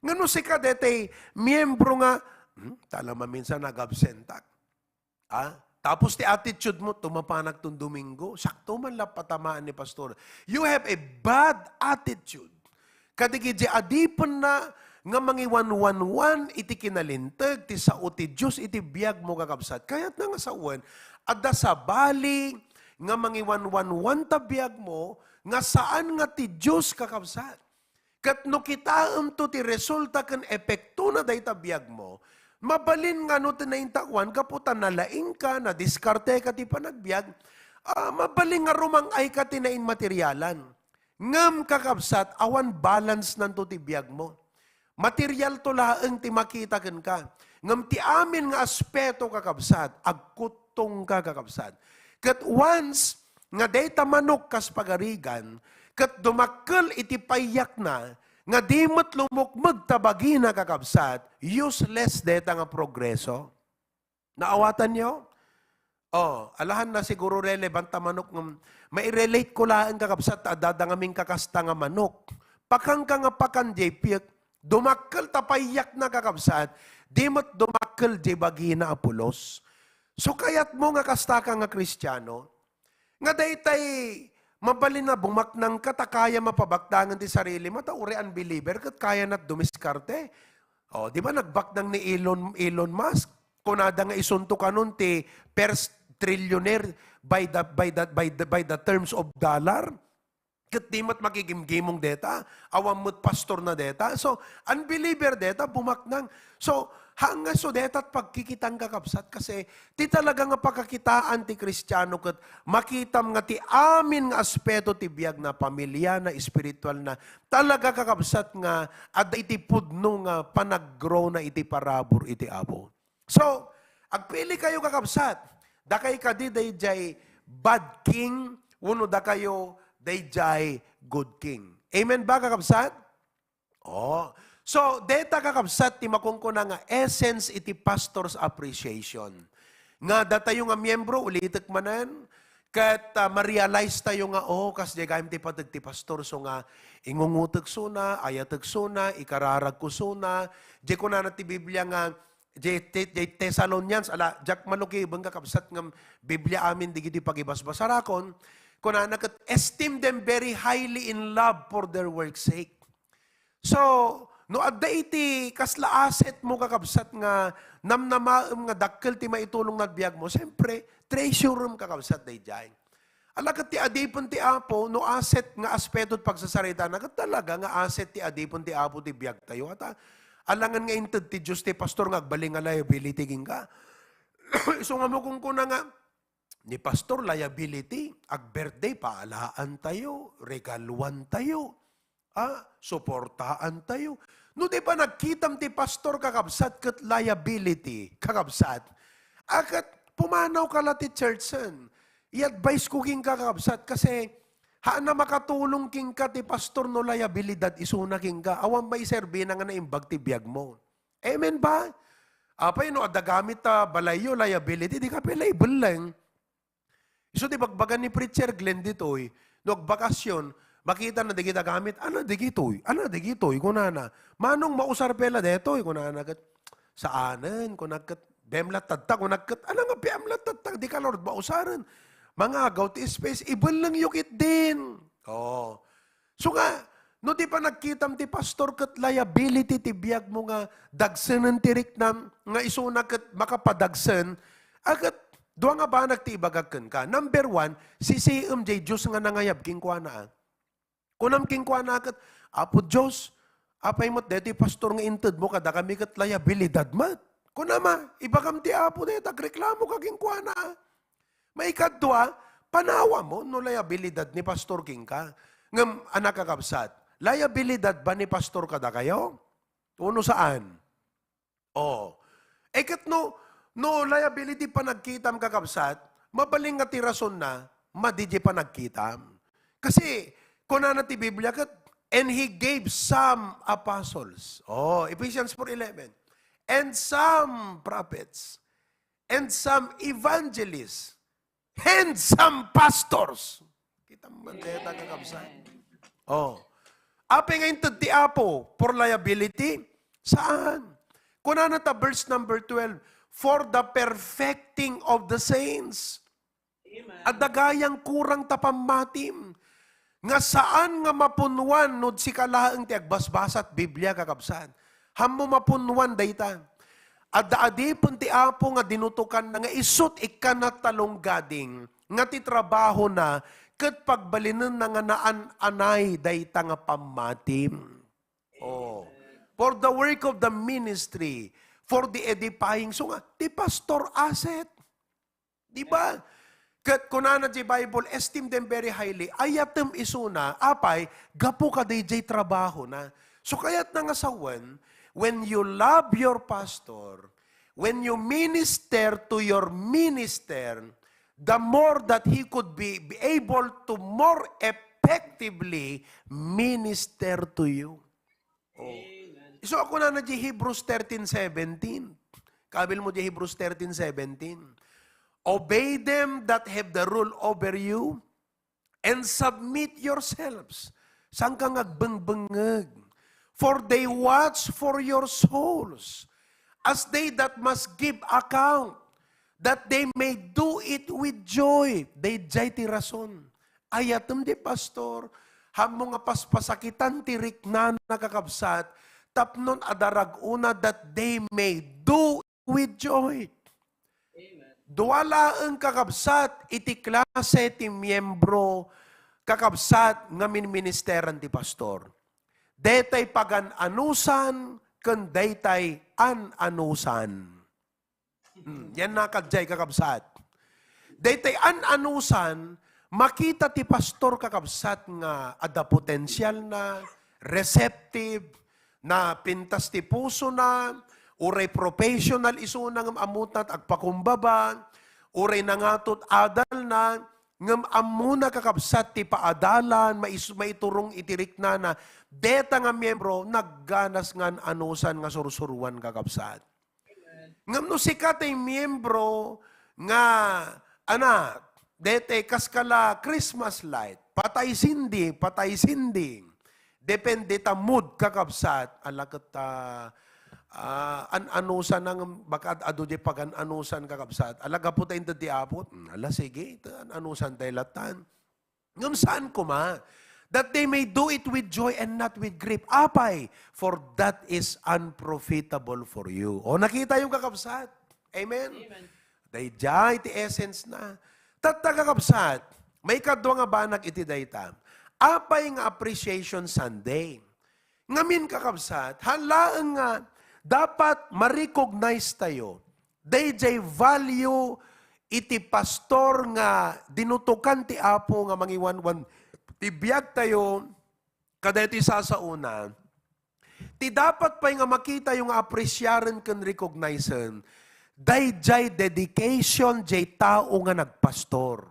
Nga no sika daytoy miyembro nga, "Hmm, tala maminsan nag-absentak." Ah, tapos ti attitude mo, "Tumapanak ton Domingo, sakto man la patamaan ni pastor." You have a bad attitude. Kadagiti adipenna nga mangiwanwanwan iti kinalinteg ti sao ti Dios iti biagmo, kakabsat. Kayatna nga sawen, adda sabali nga mangiwanwanwan ta biagmo nga saan nga ti Dios, kakabsat. Ket no kitaemto ti resulta ken epektona dayta biagmo, mabalin nga no ti naintakuan gapu ta nalaingka, nadiskarteka ti panagbiag, ah, mabalin nga rumang-ayka ti nainmaterialan. Ngem, kakabsat, awan balance-nanto ti biagmo. Materialto laeng ti makita kenka. Ngem ti amin nga aspeto, kakabsat, agkuttongka, kakabsat. Ket once nga dayta manok kas pagarigan, ket dumakkel iti payyakna, nga di met lumukmeg ta bagina, kakabsat, useless dayta nga progreso. Naawatanyo? Oh, alahan na siguro relevant ta manok ngem mairelate ko laeng, kakabsat, ta adda ngamin kakasta nga manok. Pakanka nga pakan, jay piek, dumakkel ta payyakna, kakabsat, di met dumakkel jay bagina a pulos. So, kayatmo nga kastaka nga Kristiano, nga daytay mabalin a bumaknangka ta kayam a pabaknangen ti sarilimo, ta uray unbeliever ket kayanat dumiskarte. Oh, di ba nagbaknang ni Elon, Elon Musk? Kunada nga isuntokanon ti first trillionaire by the, by the, by the, by the terms of dollar. Ket di met makigimgimong deta, awan met pastorna deta. So, unbeliever deta, bumaknang. So, haan nga isu deta ti pagkikitam, kakabsat, kasi ti talaga nga pakakitaan ti Kristiano ket makitam nga ti amin nga aspeto ti biagna, pamiliana, espiritualna, talaga, kakabsat, nga adda iti pudno nga panag-grow-na iti parabur iti Apo. So, agpili kayo, kakabsat. Dakay kadi dayjay bad king, wenno dakayo dayjay good king. Amen ba, kakabsat? Oh. So, deta, kakabsat, ti makunkuna nga essence iti pastor's appreciation. Nga datayo nga miyembro, ulitek manen, ket, ah, ma-realize tayo nga, "Oh, kasdiay gayam ti pateg ti pastor." So nga, ingungotek suna, ayatek suna, ikararagko suna. Di kunana ti Biblia nga, Jay, Te-, jay Thessalonians, ala, diak malukibeng, kakabsat, ngem Biblia amin digiti pagibasbasarakon, kunana ket, "Esteem them very highly in love for their work's sake." So, no adda iti kasla asset mo, kakabsat, nga namnamaem nga dakkel ti maitulong na biag mo, siyempre, treasure-em, kakabsat, daydiay. Ala ket ti adipen ti Apo, no asset nga aspeto ti pagsasaritana, ket talaga nga asset ti adipen ti Apo ti biagtayo. Ata, alangan nga inted ti Dios ti pastor nga agbalin nga liability kenka. Isu nga mo kunkuna nga, ni pastor liability, ag-birthday, paalaantayo, regaluantayo. Ah, suportaantayo. No di panagkitam ti pastor, kakabsat, ket liability, kakabsat. A, ket pumanawka la ti churchen. I-advise ko kenka, kakabsat, kasi haanna makatulong kenka ti pastor no liabilidad isuna kenka. Awan maiserbina nga naimbag ti biagmo. Amen ba? Apay, no adda gamit ta balayyo, liability, dika pay la ibelleng. Isu ti bagbaga ni Preacher Glenn ditoy, no agbakasyon, makitana dagita gamit, "Ania dagitoy? Ania dagitoy?" kunana. "Manong, mausar pay la daytoy?" kunana ket, "Saanen," kunak ket, "Dayem latta tatta," kunak ket, "Ania nga piam latta tatta? Dika la mausaren. Mangagaw ti space, ibellengyo ketdin." Oo. So nga, no di panagkitam ti pastor ket liability ti biagmo nga dagsenen ti riknam nga isuna ket makapadagsen, a, ket dua nga banag ti ibagak kenka. Number one, sisiem jay Dios nga nangayab kenkuana, a. Kunam kenkuana ket, "Apo Dios, apay met daytoy pastor nga intedmo kadakami ket liabilidad met?" Kunam a, ibagam ti Apo dayta, agreklamoka kenkuana, a. Maikadua, panawam no liabilidad ni pastor kenka. Ngem, a, kakabsat, liabilidad ba ni pastor kadakayo? Wenno saan? Oo. E ket no, no liability panagkitam, kakabsat, mabalin nga ti rasonna, madi diay panagkitam. Kasi, kunana ti Biblia ket, "And he gave some apostles." Oh, Ephesians four eleven. "And some prophets." And some evangelists, and some pastors. Kita mo man dayta, kakabsat. Oh. Apay nga inted ti Apo for liability? Saan? Kunana ta verse number twelve, "For the perfecting of the saints." Amen. Adda gayam kurang ta pammatim nga saan nga mapunnuan no sika laeng ti agbasbasat Biblia, kakabsat. Hammo mapunnuan dayta. Adda adipen ti Apo nga dinutokanna nga isut' ikkana talonggading nga ti trabahona ket pagbalinenna nga naan-anay dayta nga pammatim. Oh. For the work of the ministry, for the edifying. So nga, ti pastor asset. Di ba? Ket kunana ti Bible, "Esteem them very highly." Ayatem isuna, apay, gapu kadaydiay trabahona. So, kayatna nga sawen, when you love your pastor, when you minister to your minister, the more that he could be, be able to more effectively minister to you. Oh. Amen. Isu a kunana diay Hebrews thirteen seventeen. Kabilmo diay Hebrews thirteen seventeen. "Obey them that have the rule over you, and submit yourselves." Saanka nga agbengbengngeg? "For they watch for your souls, as they that must give account, that they may do it with joy." Daydiay ti rason. Ayatem ti pastor, hammo nga paspasakitan ti riknana, kakabsat, tapno adda rag-ona that they may do with joy. Amen. Dua laeng, kakabsat, iti klase ti miembro, kakabsat, nga minministeran ti pastor. Daytay pagan-anusan ken daytay an-anusan. Hmm, yan nakadjay, kakabsat. Daytay an-anusan, makita ti pastor, kakabsat, nga adda potensialna, receptive, napintas ti pusona, uray professional isuna ngem ammona ti agpakumbaba, uray nangato ti adalna, ngem ammona, kakabsat, ti paadalan, mais-, maiturong iti riknana. Dayta nga miembro, nagganas nga an-anusan nga sursuruan, kakabsat. Ngem no sika ti miembro nga, anak, daytay kas kala Christmas light, patay sindi, patay sindi. Depende ta mood, kakabsat. Ala ket ta, ah, an-anusan nga baka ad-adu diay pagan-anusan, kakabsat. Ala, gapu ta inted ti Apo, hmm, ala, sige, ta an-anusan tay latan. Ngem saan koma, that they may do it with joy and not with grief. Apay, for that is unprofitable for you. O, nakita yung, kakabsat? Amen? Amen. Daydiay ti essence na. Tatta, kakabsat, maikadua nga banag iti dayta. Apay nga Appreciation Sunday? Ngamin, kakabsat, haan laeng nga dapat ma-recognize tayo daydiay value iti pastor nga dinutokan ti Apo nga mangiwanwan ti biagtayo, Kadaytoy sasaona, ti dapat pay nga makitayo nga apresiaren ken recognisen, daydiay dedication jay tao nga nagpastor.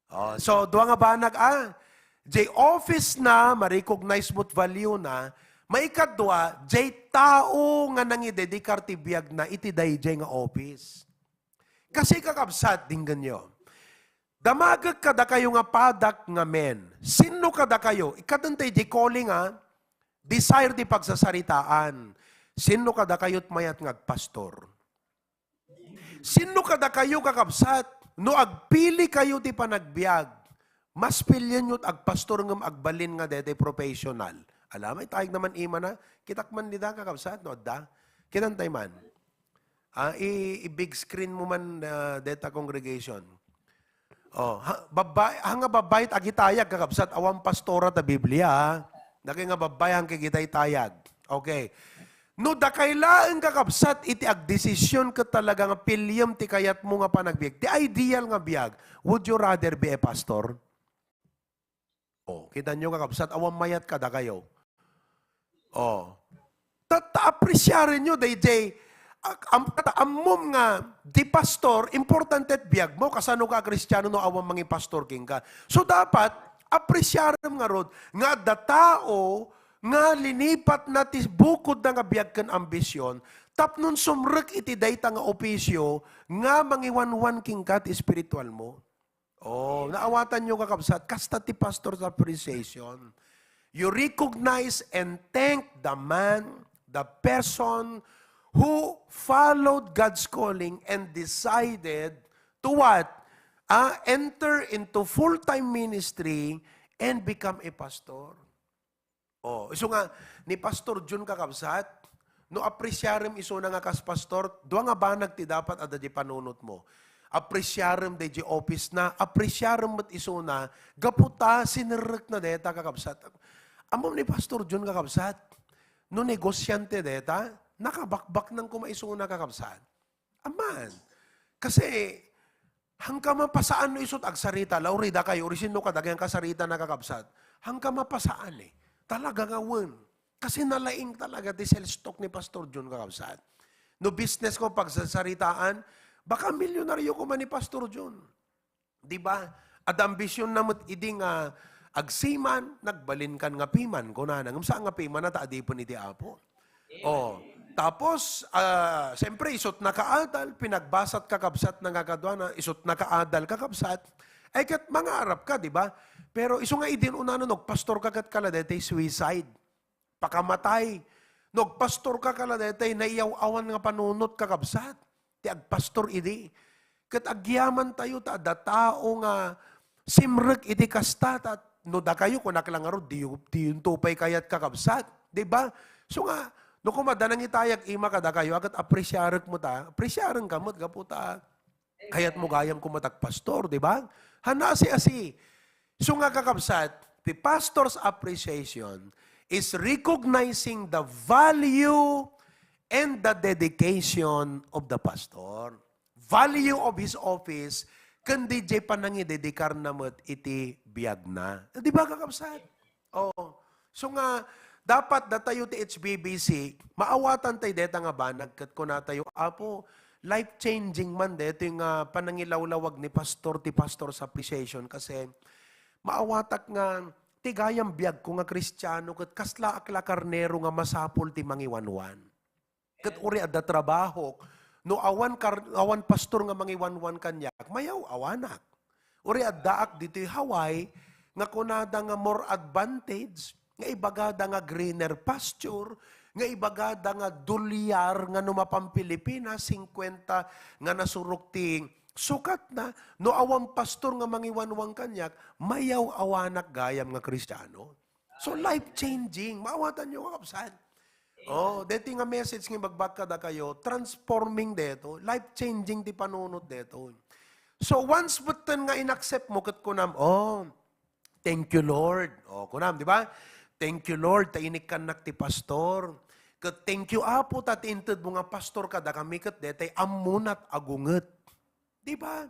Oh, so, dua nga banag, ah. Jay office na, ma-recognize mo't value na. Maikadua, jay tao nga nangidedikar ti biag na iti dayjay nga office. Kasi, kakabsat, dinggenyo. Damagek kadakayo nga padak nga men. Sinno kadakayo? Ikadentay di calling, ah. Desire di pagsasaritaan. Sinno kadakayo't mayat nga agpastor? Sinno kadakayo, kakabsat, no agpili kayo ti panagbiag, mas pilienyo ti agpastor ngem agbalin nga daytoy professional? Ala, may tayag naman ima na. Kitak man dita, kakabsat, no adda? Kitantay man. Ah, i, i-big screen mo man, ah, deta congregation. Oh, ha, babay, ha nga babay ti agitayag, kakabsat, awan pastora ta Biblia, ha? Dagiti nga babay, hankay gitay tayag. Okay. No dakay laeng, kakabsat, iti agdesisyon ket talaga nga piliem ti kayatmo nga panagbiag, ti ideal nga biag, would you rather be a pastor? Oh, kitanyo, kakabsat, awan mayat kadakayo. Oh. Ta, ta apresiarenyo dayjay, a-, am-, ta ammom nga di pastor, importante ti biagmo, kasano ka a Kristiano no awan mangipastor kenka. So, dapat apresiarem ngarud nga adda tao nga linipatna ti bukodna nga biag ken ambision tapno sumrek iti dayta nga opisio nga mangiwanwan kenka ti espiritualmo. Oh, naawatanyo, kakabsat, kasta ti pastor's appreciation. You recognize and thank the man, the person who followed God's calling and decided to what? Ah, enter into full-time ministry and become a pastor. Oh, isu nga, ni Pastor Jun, kakabsat, no apresiarem isuna nga kas pastor, dua nga banag ti dapat adda di panunotmo. Apresiarem dayjay office na, apresiarem met isuna, gapu ta sinerrekna dayta, kakabsat. Ammom ni Pastor Jun, kakabsat, no negosiante dayta, nakabakbaknang koma isuna, kakabsat. Aman. Kasi, hangka mapasaan no isut agsarita la, uray dakayo, uray sinno kadagiti kasarita na, kakabsat. Hangka mapasaan eh. Talaga nga wen. Kasi nalaing talaga ti sales talk ni Pastor Jun, kakabsat. No business ko pagsasaritaan, baka milyonaryo koma ni Pastor Jun. Di ba? Adda ambisionna met idi nga agsiman, nagbalinkan nga piman, kunana. Ngem saan nga piman a ta adipen iti Apo. Oh, tapos, ah, siyempre, isut nakaadal, pinagbasat, kakabsat, nga kaduana, isut nakaadal, kakabsat. Ay, ket mangarap ka, di ba? Pero isu nga idin unana, no agpastor ka ket kala daytoy suicide. Pakamatay. No agpastor ka kala daytoy naiyaw-awan nga panunot, kakabsat, ti agpastor idi. Ket agyamantayo ta adda tao nga simrek iti kasta, ta no dakayo, kunak la ngarud, di, diyonto pay kayat, kakabsat. Di ba? So nga, no koma adda nangitayag ima kadakayo, a ket apresiarek mo ta, apresiaren ka met gapu ta kayat mo gayam koma ti agpastor, di ba? Hanasi-asi. So nga, kakabsat, the pastor's appreciation is recognizing the value and the dedication of the pastor. Value of his office, ken dayjay panangidedikar na met iti biagna. Di ba, kakabsat? Oh. So nga, dapat datayo ti H B B C, maawatan tay deta nga banag ket kunatayo, "Apo, life-changing man detoy nga panangilawlawag ni Pastor, ti Pastor's Appreciation, kasi maawatak nga ti gayam biagko nga Kristiano ket kaslaak la karnero nga masapul ti mangiwanwan." Ket uray adda trabahok, no awan kar-, awan pastor nga mangiwanwan kaniak, mayaw-awanak. Uray addaak ditoy Hawaii nga kunada nga more advantage, nga ibagada nga greener pasture, nga ibagada nga dolyar nga no mapan-Pilipinas, singkwenta nga nasurok ti sukatna, no awan pastor nga mangiwanwan kaniak, mayaw-awanak gayam nga Kristiano. So, life-changing. Maawatanyo, kakabsat. Oh, deti nga message nga ibagbag kadakayo, transforming deto, life-changing ti panunot deto. So, once betten nga inaccept mo, ket kunam, "Oh, thank you, Lord." Oh, kunam, di ba? "Thank you, Lord, ta inikkannak ti pastor. Ket thank you, Apo, ta ti inted mo nga pastor kadakami, ket detay ammonat agunget." Di ba?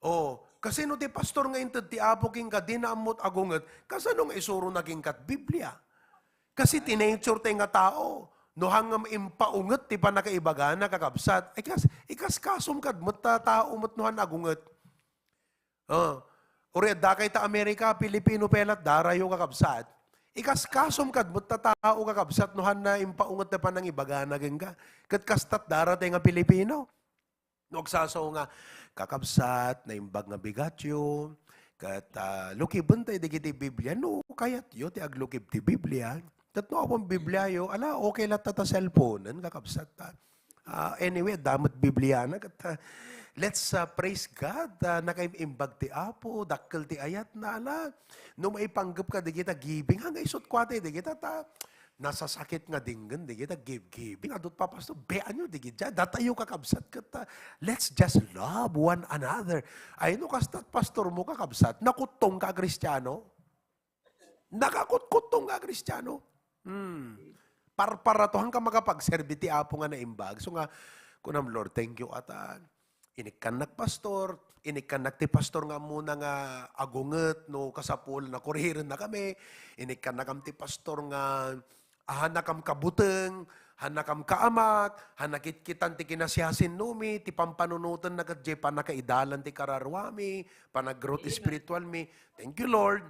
Oh, Kasi no ti pastor nga inted ti Apo kenka, dina ammot agunget, kasano nga isurona kenka ti Biblia? Kasi ti nature tayo nga tao, no han nga impaunget ti pannakaibagana, kakabsat, ikas-, ikaskasom kad met ta tao met no han agunget. Oh. Uri, adda kay ta Amerika, Pilipino pay lat, darayo, kakabsat. Ikaskasom kad met ta tao, kakabsat, no han na impaunget ti pannangibagana kenka. Ket kastat daratay nga Pilipino. No agsasaw nga, "Kakabsat, naimbag nga bigatyo, ket, ah, lukiben tayo dagiti Biblia, no kayatyo ti aglukib ti Biblia. Ket no awan Bibliayo, ala, okay latta ta cellphonen, kakabsat, ta. Ah, anyway, adda met Bibliana, ket, ah, let's, ah, praise God, ah, nakaimbag ti Apo, dakkel ti ayatna, ala. No maipanggep ka dagita giving, nga isut kuatay dagita, ta, nasasakit nga dinggen dagita give-giving. Adut pa, pastor, beanyo dagita. Datayo, kakabsat, ket, ah, let's just love one another." Ay, no kastat pastor mo, kakabsat, nakuttong ka a Kristiano? Nakakutkuttong ka a Kristiano? Hmm. Parpara to, han ka makapagserbi ti Apo nga naimbag. So nga, kunam, "Lord, thank you, ata." Inikkannak pastor, inikkannak ti pastor nga ammona nga agunget no kasapulan a kurirenna kami, inikkannakam ti pastor nga, ah, hannakam kabuteng, hannakam kaamak, han nakitkitan ti kinasiasinnomi, ti pampanunotenna ket diay pannakaidalan ti kararuami, panag-growth spiritualmi. Thank you, Lord.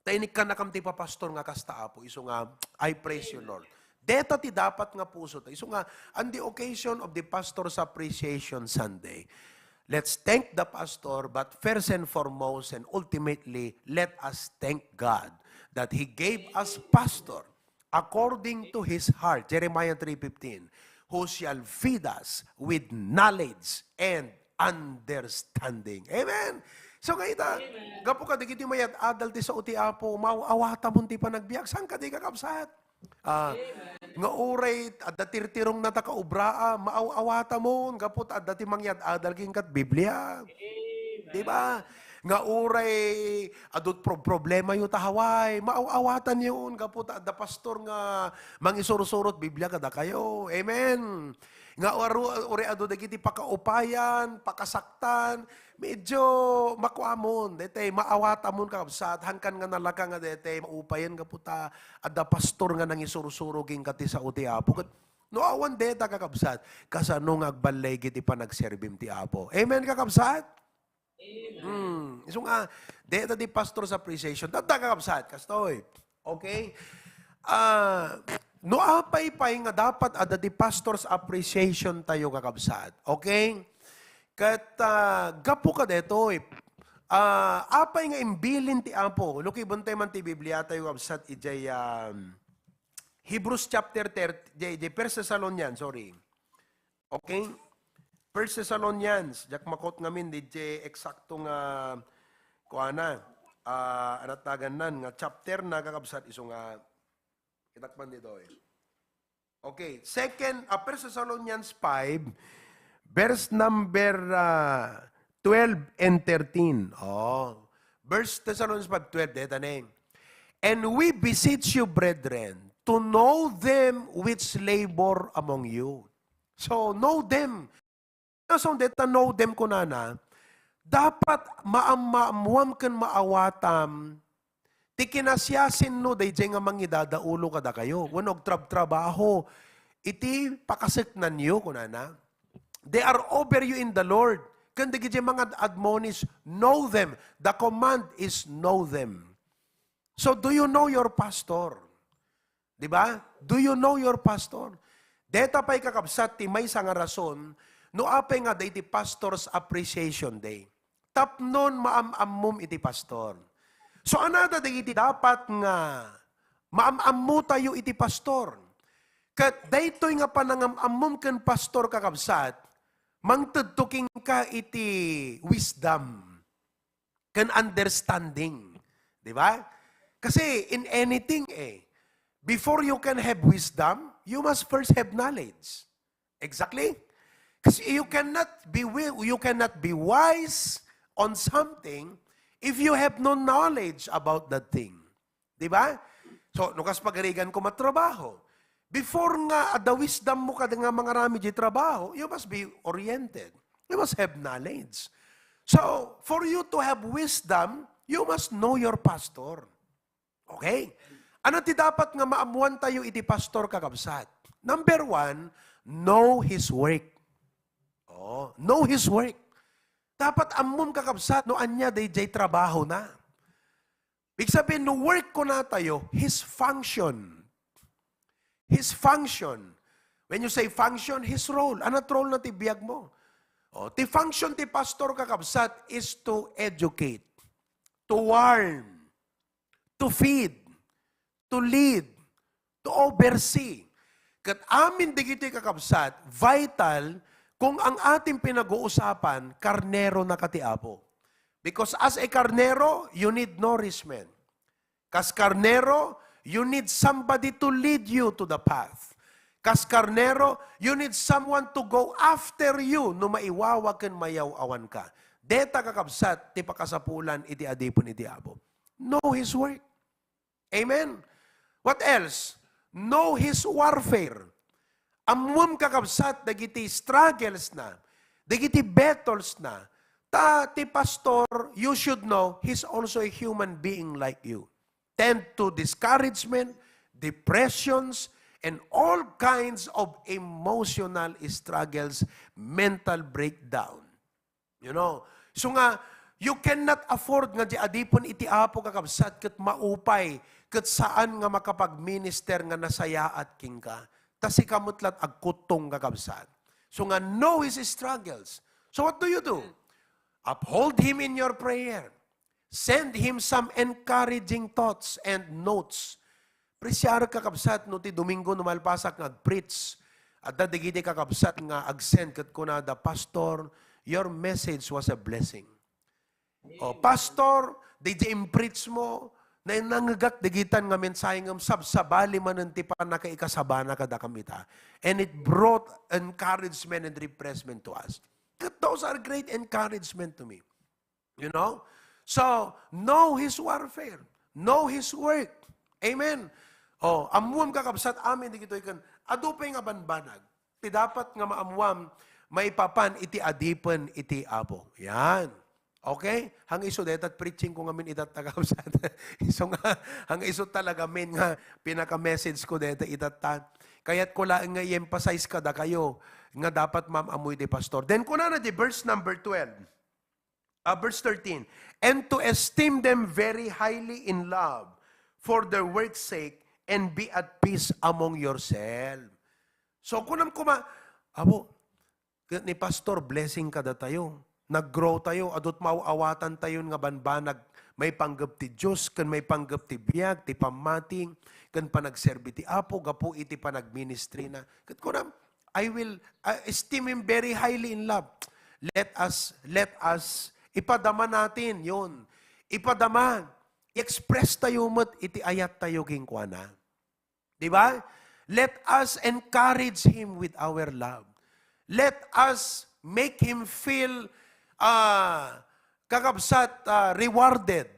Ta inikkannakam ti papastor nga kasta, Apo, isu nga, I praise you, Lord. Deta ti dapat nga puso ta. Isu nga, on the occasion of the Pastor's Appreciation Sunday, let's thank the pastor, but first and foremost and ultimately, let us thank God that He gave us pastor according to His heart, Jeremiah three fifteen, "Who shall feed us with knowledge and understanding." Amen! So, nga ita, gapu kadagiti mayad-adal ti sao ti Apo, maaw-awatamon ti panagbiag. Saan ka di, kakabsat? Ah, nga uray adda tirtirongna ta kaubraa, maaw-awatamon, gapu ta adda ti mangyad-adal kenka ti Biblia. Di ba? Nga uray adut pro-, problemayo ta Hawaii, maaw-awatanyon, gapu ta adda pastor nga mangisursurot Biblia kadakayo. Amen. Nga uru-, uray adu dagiti pakaupayan, pakasaktan, medyo makuamon, daytay, maawatamon, kakabsat, hankan nga nalaka nga daytay, maupayan gapu ta adda pastor nga nangisursuro kenka ti sao ti Apo. Ket no awan dayta, kakabsat, kasano nga agballigi ti panagserbim ti Apo? Amen, kakabsat? Hmm. Isu nga, deta ti pastor's appreciation. Tatta, kakabsat, kastoy. Okay? Ah, no apay pay nga dapat adda ti pastor's appreciation tayo, kakabsat. Okay? Ket, ah, gapu kadetoy, ah, apay nga imbilin ti Apo? Lukiben tayo man ti Biblia tayo, kakabsat, idiay, um, Hebrews chapter thirty, idiay, idiay First Thessalonians, sorry. Okay? First Thessalonians, diak makot ngamin, di di eksakto nga, kuana, ah, anat nagannan, nga chapter na, kakabsat, isu nga, kitak man dito eh. Okay, second, ah, First Thessalonians five, verse number, ah, twelve and thirteen. Oh, First Thessalonians five twelve, deta ne. "And we beseech you, brethren, to know them which labor among you." So, know them. So, deta know them kunana, dapat maam-, maammuam ken maawatam ti kinasiasinno daydiay nga mangidadaulo kadakayo. Wenno agtrabtrabaho iti pakaseknanyo, kunana. They are over you in the Lord. Ken dagiti mangad-admonish, know them. The command is know them. So, do you know your pastor? Di ba? Do you know your pastor? Deta pay, kakabsat, ti maysa nga rason no apay nga adda iti Pastor's Appreciation Day. Tapnon maam-ammom iti pastor. So, anada dagiti dapat nga maam-ammo tayo iti pastor. Ket daytoy nga panangam-ammom ken pastor, kakabsat, mangtedto kenka iti wisdom ken understanding. Di ba? Kasi in anything eh, before you can have wisdom, you must first have knowledge. Exactly? Kasi you cannot be wi-, you cannot be wise on something if you have no knowledge about that thing. Di ba? So, no kas pagarigan ko matrabaho, before nga adda wisdom mo kada nga mangaramid di trabaho, you must be oriented. You must have knowledge. So, for you to have wisdom, you must know your pastor. Okay? Ano ti dapat nga maammuan tayo iti pastor, kakabsat? Number one, know his work. Oh, know his work. Dapat ammom, kakabsat, no ania dayjay trabaho na. Ibig sabihin, no work kuna tayo, his function. His function. When you say function, his role. Ano ti role na ti biag mo? Oh, ti function ti pastor, kakabsat, is to educate, to warn, to feed, to lead, to oversee. Ket amin dagitoy, kakabsat, vital kung ang ating pinag-uusapan, karnero na ka ti Apo. Because as a karnero, you need nourishment. Kas karnero, you need somebody to lead you to the path. Kas karnero, you need someone to go after you no maiwawa ken mayaw-awan ka. Deta, kakabsat, ti pakasapulan iti adipen iti Apo. Know his work. Amen? What else? Know his warfare. Ammom, kakabsat, dagiti struggles na, dagiti battles na. Ta ti pastor, you should know, he's also a human being like you. Tend to discouragement, depressions, and all kinds of emotional struggles, mental breakdown. You know? So nga, you cannot afford nga di adipen iti Apo, kakabsat, ket maupay, ket saan nga makapagminister nga nasayaat kenka. Ta sika met lat agkuttong, kakabsat. So nga, know his struggles. So what do you do? Uphold him in your prayer. Send him some encouraging thoughts and notes. Presiar, kakabsat, no ti Domingo no malpasak nga agpreach, adda dagiti kakabsat nga agsend ket kunada, "Pastor, your message was a blessing." O, "Pastor, daydi impreach mo, nainangegak dagitan nga mensahe ngem sabsabali manen ti pannakaikasabana kadakami ita." And it brought encouragement and refreshment to us. That, those are great encouragement to me. You know? So, know his warfare. Know his work. Amen. O, ammuam, kakabsat, amin dagitoy ken adu pay nga banbanag ti dapat nga maammuam maipapan iti adipen iti Apo. Yan. Okay? Hang isu deta preaching ko ngamin itatta, kakabsat. Isu nga, hang isu talaga main nga pinaka-message ko deta itatta. Kayat ko laeng nga i-emphasize kadakayo nga dapat maam-ammoy ti pastor. Then, kunana di verse number twelve. Ah, verse thirteen, "And to esteem them very highly in love for their work's sake, and be at peace among yourself." So, kunam kuma, "Apo, ket ni Pastor, blessing kadatayo. Nag-grow tayo, adut maaw-awatan tayo nga banbanag, maipanggep ti Dios, ken maipanggep ti biag, ti pammati, ken panagserbi ti Apo, gapu iti panagministry na." Ket kunam, I will, uh, esteem him very highly in love. Let us, let us, ipadama natin yun. Ipadama, i-express tayo met iti ayat tayo kenkuana. Di ba? Let us encourage him with our love. Let us make him feel, uh, kakabsat, uh, rewarded,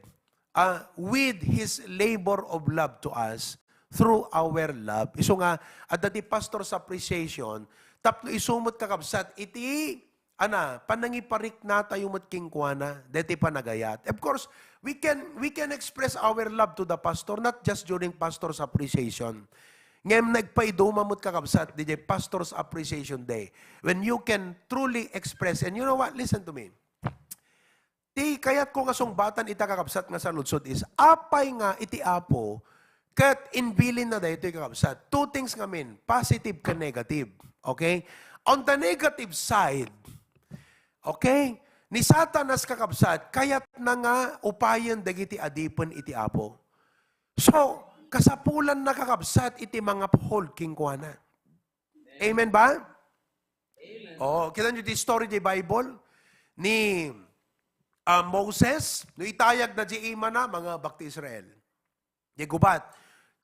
uh, with his labor of love to us through our love. Isu nga, adda ti pastor's appreciation, tapno isu met, kakabsat, iti, ana, panangiparikna tayo met kenkuana, deti panagayat. Of course, we can, we can express our love to the pastor, not just during pastor's appreciation. Ngem nagpaiduma met, kakabsat, di Pastor's Appreciation Day, when you can truly express. And you know what? Listen to me. Ti kayat ko nga sungbatan ita, kakabsat, nga saludsod is, apay nga iti Apo ket imbilin na daytoy, kakabsat? Two things ngamin, positive ken negative. Okay? On the negative side, okay, ni Satanas, kakabsat, kayat na nga upayen dagiti adipen iti Apo. So, kasapulan na, kakabsat, iti manguphold kenkuana. Amen ba? Amen. Oh, kita nyo di story di Bible ni, ah, Moses, no itayag na di imana, mangabak ti Israel. Di gubat.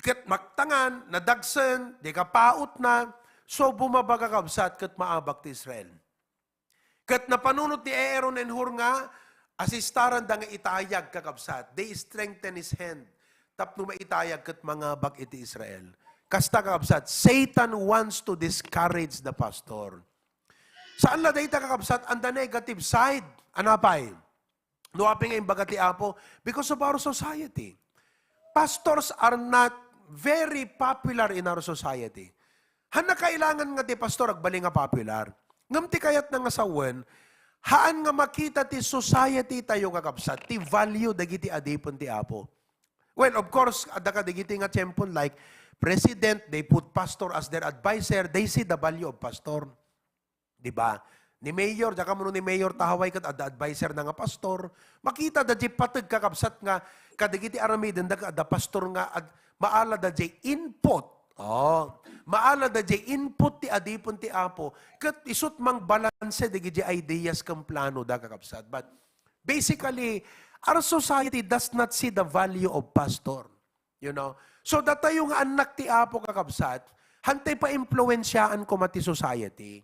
Ket maktangan, nadagsen, di kapaot na, so bumaba, kakabsat, ket maabak ti Israel. Ket napanunot ni Aaron and Hur nga asistaranda nga itayag, kakabsat. They strengthen his hand tapno maitayag ket mangabak iti Israel. Kasta, kakabsat, Satan wants to discourage the pastor. Saan la dayta, kakabsat, on the negative side. Ano pay? No apay nga imbaga ti Apo, because of our society. Pastors are not very popular in our society. Haan a kailangan nga ti pastor agbalin nga popular. Ngem ti kayatna nga sawen, haan nga makita ti society tayo, kakabsat, ti value dagiti adipen ti Apo. Well, of course, adda kadagiti nga tiempon, like, president, they put pastor as their adviser, they see the value of pastor. Di ba? Ni mayor, diak ammo no ni mayor ta Hawaii ket adda adviser na nga pastor. Makita da jay pateg, kakabsat, nga kadagiti aramidenda ket adda pastor nga ad-, maala da jay input. Oh, maala da jay input ti adipen ti Apo. Ket isut' mangbalanse dagiti ideas ken plano da, kakabsat. But basically, our society does not see the value of pastor. You know? So, datayo nga annak ti Apo, kakabsat, hantay paimpluwensiaan koma ti society.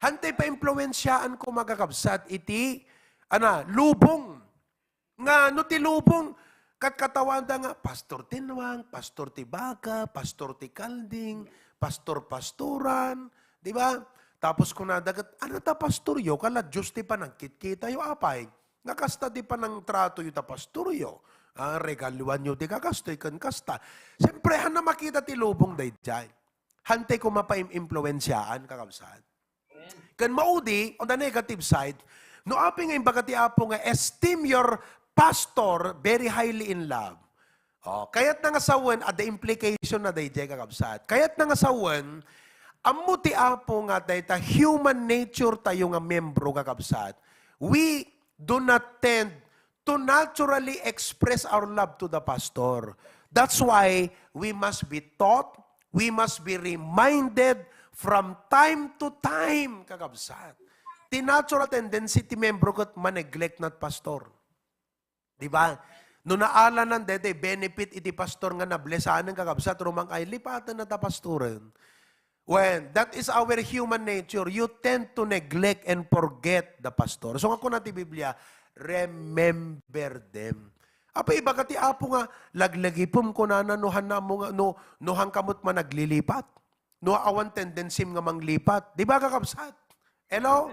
Hantay paimpluwensiaan koma, kakabsat, iti, ana, lubong. Nga, no ti lubong, kat-, katawanda nga, Pastor Tinwang, Pastor Tibaga, Pastor Tikalding, Pastor Pastoran, di ba? Tapos kunada ket, "Ano ta, pastoryo? Kala Dios ti panagkitkitayo, apay? Nga kasta ti panangtratoyo ta pastoryo? Ah, regaluanyo ti kakastoy ken kasta." Siyempre, haan a makita ti lubong daydiay. Hantay koma paimpluwensiaan, kakabsat. Ken maudi, on the negative side, no apay nga imbaga ti Apo nga, "Esteem your pastor very highly in love." Oh, kayatna nga sawen, adda implication na daydiay, kakabsat. Kayatna nga sawen, ammo ti Apo nga dayta human nature tayo nga miyembro, kakabsat. We do not tend to naturally express our love to the pastor. That's why we must be taught, we must be reminded from time to time, kakabsat. Ti natural tendency ti membro ket ma-neglect na ti pastor. Di ba? No naalanan daydiay benefit iti pastor nga nablesanen, kakabsat, rumang ay lipaten na ta pastoren. When that is our human nature, you tend to neglect and forget the pastor. So, nga kuna ti Biblia, "Remember them." Apay, ibaga ti Apo nga, "Laglagipem," kunana, no hanna mo nga, no, no hanka met managlilipat. No awan tendency nga manglipat. Di ba, kakabsat? Hello?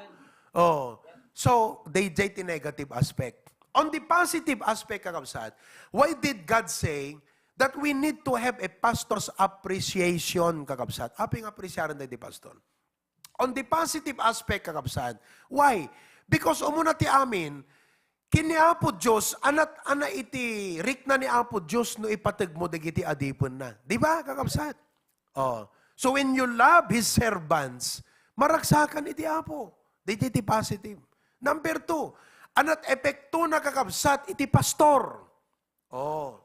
Oh. So, daydiay ti negative aspect. On the positive aspect, kakabsat, why did God say that we need to have a pastor's appreciation, kakabsat? Apay nga apresiaren daydi pastor? On the positive aspect, kakabsat. Why? Because umuna ti amin, ken ni Apo Dios, anat-, ana iti rikna ni Apo Dios no ipategmo dagiti adipenna. Di ba, kakabsat? Oh. So when you love His servants, maragsakan iti Apo. Daydiay ti positive. Number two, anat epektona, kakabsat, iti pastor. Oh.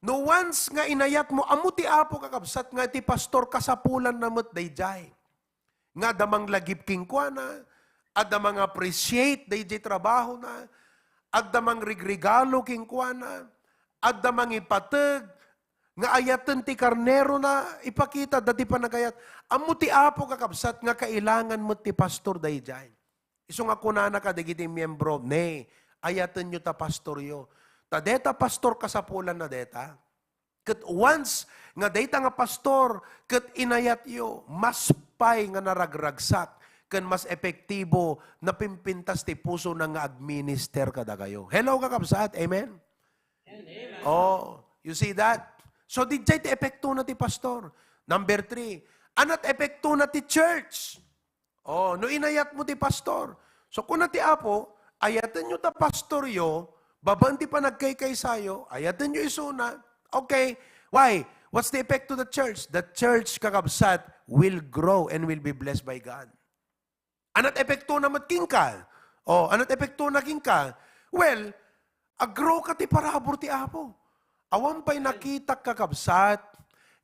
No once nga inayatmo, ammo ti Apo, kakabsat, nga iti pastor, kasapulanna met daydiay. Nga adda manglagip kenkuana, adda mang-appreciate daydiay trabahona, adda mangrigregalo kenkuana, adda mangipateg, nga ayaten ti karnerona, ipakita da ti panagayat. Ammo ti Apo, kakabsat, nga kailangan met ti pastor daydiay. Isu nga kunana kadagiti miembro, "Ne, ayatenyo ta pastoryo." Ta deta pastor, kasapulanna deta. Ket once nga dayta nga pastor ket inayatyo, mas pay nga naragragsak ken mas epektibo, napimpintas ti pusona nga agminister kadakayo. Hello, kakabsat. Amen? Amen. Oh, you see that? So, daydiay ti epektona ti pastor. Number three, anat epektona ti church. Oh, no inayatmo ti pastor. So, kuna ti Apo, "Ayatenyo ta pastoryo, babaen ti panagkaykaysayo, ayatenyo isuna." Okay. Why? What's the effect to the church? The church, kakabsat, will grow and will be blessed by God. Anat epektona met kenka? Oh, anat epektona kenka? Well, aggrow ka ti parabur ti Apo. Awan pay nakitak, kakabsat,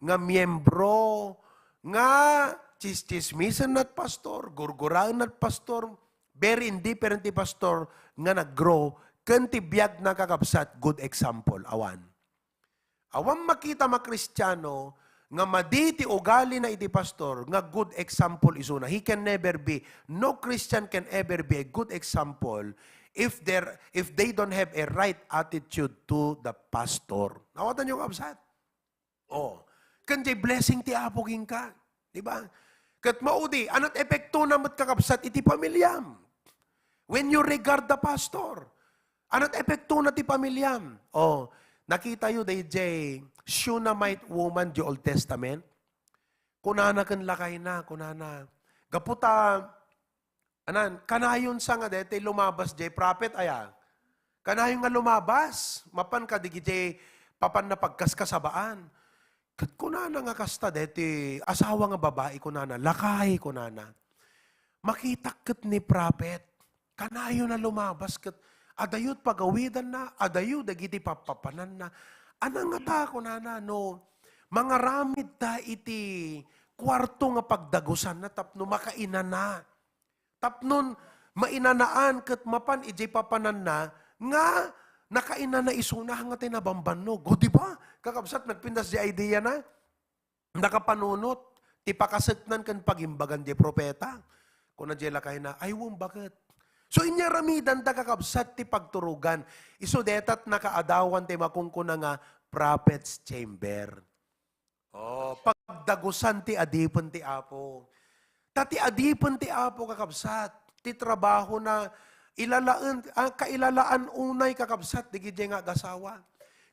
nga miembro nga tsis-, tsismisen nat pastor, gurguraen nat pastor, very indifferent ti pastor nga naggrow, ken ti biag na, kakabsat, good example. Awan. Awan makita a Kristiano nga madi ti ugalina iti pastor nga good example isuna. He can never be, no Christian can ever be a good example if they're, if they don't have a right attitude to the pastor. Nawatanyo, kabsat? Oh. Ken jay blessing ti Apo kenka. Di ba? Ket maudi, anat epektona met, kakabsat, iti pamiliam. When you regard the pastor, anat epektona ti pamiliam? Oh, nakitayo dayjay Shunammite woman di Old Testament? Kunana ken lakayna, kunana, gapu ta, anan, kanayon sa nga daytoy lumabas jay prophet aya. Kanayon nga lumabas, mapan kadagiti papanna pagkaskasabaan. Ket kunana nga kasta daytoy asawa nga babai, kunana, "Lakay," kunana, "makitak ket ni prophet. Kanayon a lumabas ket adayo ti pagawidanna, adayo dagiti pappapananna. Anangata," kunana, "no mangaramid ta iti kuarto nga pagdagusanna tapno makainana. Tapnon mainanaan ket mapan idiay papananna nga nakainana isuna nga ti nabambannog." O, di ba? Kakabsat, nagpintas di idea na. Nakapanunot ti pakaseknan ken pagimbagan di propeta. Kuna di lakayna, "Ay, wen, baket." So, inyaramidan ta, kakabsat, ti pagturogan. Isu detat nakaadawan ti makunkuna nga prophet's chamber. Oh, pagdagusan ti adipen ti Apo. Ta ti adipen ti Apo, kakabsat, ti trabaho na ilalaen, ah, kailalaan unay, kakabsat, dagiti nga agasawa.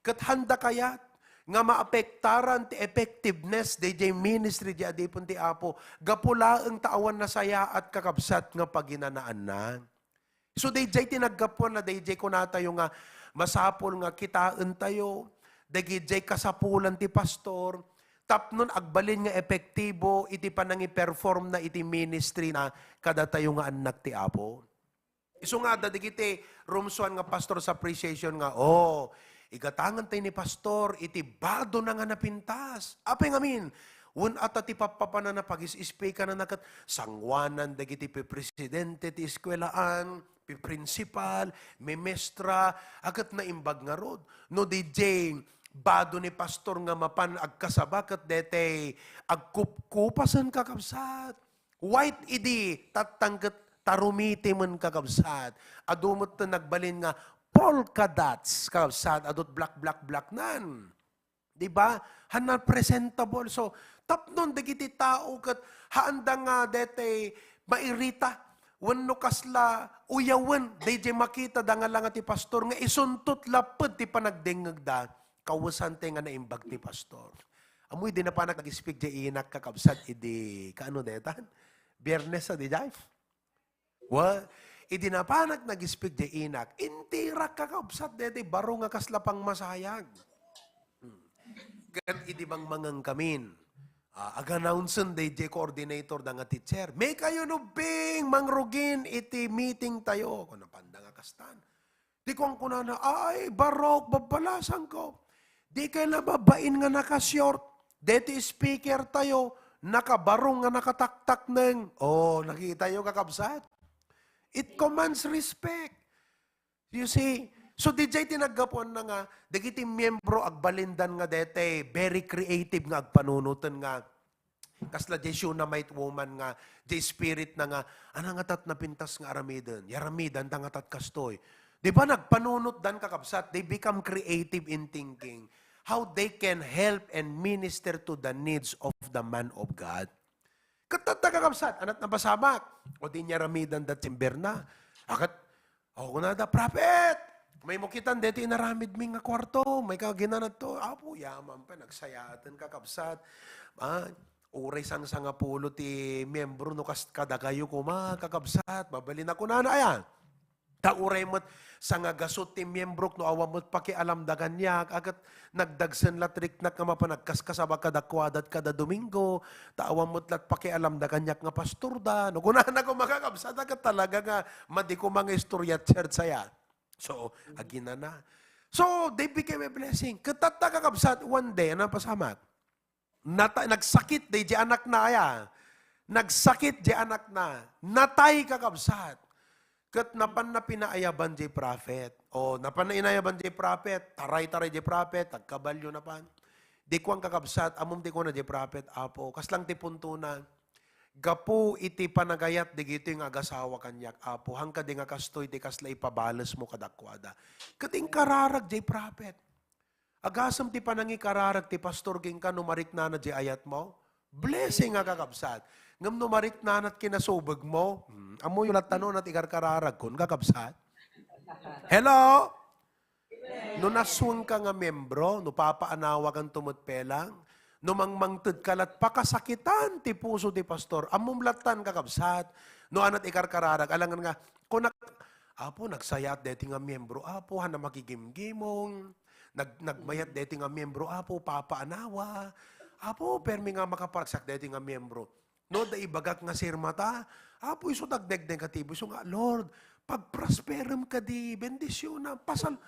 Ket handa kayat nga maapektaran ti effectiveness dayjay ministry di adipen ti Apo, gapu laeng ta awan nasayaat, kakabsat, nga paginanaanna. So, dayjay ti naggapuan na dayjay kunatayo nga masapul nga kitaentayo dagijay kasapulan ti pastor tapnon agbalin nga epektibo iti panangiperform na iti ministry na kadatayo nga annak ti Apo. Isu nga adda dagiti rumsuan nga pastor's appreciation nga, "Oh, igatangan tayo ni pastor iti bado na nga napintas." Apay ngamin, wen ata ti pappapanana, pagis-ispikana na ket sanguanan dagiti presidente ti eskuelaan, piprinsipal, mimestra, a ket naimbag ngarud. No D J, bado ni pastor nga mapan agkasaba ket detay agkupkupasen, kakabsat. White idi, tattangket tarumiti men, kakabsat. Adu met ti nagbalin nga polka dots, kakabsat, adut black, black, black nan. Di ba? Hana presentable. So, tapnon dagiti tao ket haanda nga detay mairita wenno kasla uyawen dayjay makita da nga langa ti pastor nga isuntot lapped ti panagdengngegda, kawesan ti nga naimbag ti pastor. Ammo idi napanak nag-speak jay inak, kakabsat, idi, kaano detan? Biyernes a di jay? Wa, idi napanak nag-speak jay inak, intirak, kakabsat, deti baro nga kasla pangmasayag. Hmm. Ket idi mangmangangkamin, ah, ag-announcen dayjay coordinator da nga teacher, "Make kayo no bing mangrugin iti meeting tayo." Kuna panda nga kastan. Di kuan kunana, "Ay, barok, babbalasangko. Di kay la babain nga nakashort. Deti speaker tayo, nakabarong nga nakataktakneng." Oh, nakita yo, kakabsat? It commands respect. You see? So, di jay ti naggapuan na nga, dagiti miyembro agbalindan nga dete, very creative nga agpanunoten nga, kasla jay Shunammite woman nga, jay spirit na nga, "Ana nga tat napintas nga aramiden? Yaramidan ta nga tat kastoy." Di ba nagpanunot dan, kakabsat? They become creative in thinking how they can help and minister to the needs of the man of God. Ket tatta, kakabsat, anat napasamak. O di niya ramidan da timber na. Akat, o kunada, "Prophet! May mo kitan deti inaramid mi nga kwarto, may kaginanad to." Apo, yaman pa, nagsayaaten, kakabsat. Ah, uray sangsangapulo ti miyembro no kas-, kadakayo koma, kakabsat. Mabalin ako na, aya. Ta uray met sangagasut ti miyembrok no awan met pakialam da kaniak, a ket nagdagsen la ti riknak nga mapan agkaskasaba kadakuada kada Domingo, ta awan met la pakialam da kaniak nga pastor da. No kunana ko, makakabsat, a ket talaga nga madi ko mga istorya church aya. So, aginana. So, they became a blessing. Ket tatta, kakabsat, one day, ano pasamak? Nata-, nagsakit daydi anakna aya. Nagsakit di anakna. Natay, kakabsat. Ket napanna pinaayaban di prophet. O, napanna inayaban di prophet. Taray-taray di prophet. Agkabalio napan. Di kuan, kakabsat, ammom ti kuna di prophet, "Apo, kasla ti puntona. Gapu iti panagayat dagitoy nga agasawa kaniak, Apo, haan kadi nga kastoy ti kasla ipabalesmo kadakuada." Ket inkararag di prophet. Agasem ti panangikararag ti pastor kenka no mariknana di ayatmo? Blessing a, kakabsat. Ngem no mariknana ti kinasubegmo, hmm, Ammoyo latta no anat ikarkararagkon, kakabsat? Hello? No naswengka nga miembro, no papaanawagan to met pelang, no mangmangted ka lat, pakasakitan ti puso ti pastor. Ammom lattan, kakabsat, no anat ikarkararag, alangan nga, kunak, Apo, nagsayaat deti nga miembro, Apo, hana makigimgimong, nag-, nagmayat deti nga miembro, Apo, papaanawa, Apo, permi nga makaparagsak deti nga miembro. No, da ibagak nga sirmata, Apo, isu dagdeg negatibo, isu nga, Lord, pagprosperem kadi, bendisyonam, pasal-,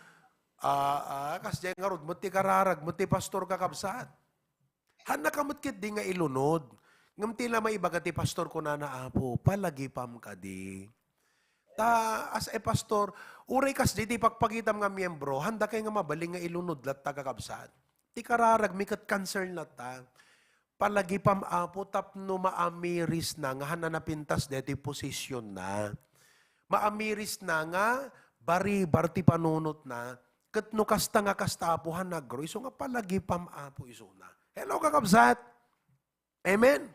ah, ah, kasdiay ngarud, met ti kararag, met ti pastor, kakabsat. Hannaka met ketdi nga ilunod. Ngem ti la maibaga ti pastor kunana, Apo, palagipam kadi. Ta, as a pastor, uray kasdiay ti ipakpakitam nga miembro, handa kay nga mabalin nga ilunod latta, kakabsat. Ti kararagmi ket concern latta. Palagipam, Apo, tapno maamirisna nga hana napintas deti posisionna. Maamirisna nga baribar ti panunotna. Ket no kasta nga kasta, Apo, hana nag-grow, isu nga palagipam, Apo, isuna. Hello, kakabsat? Amen?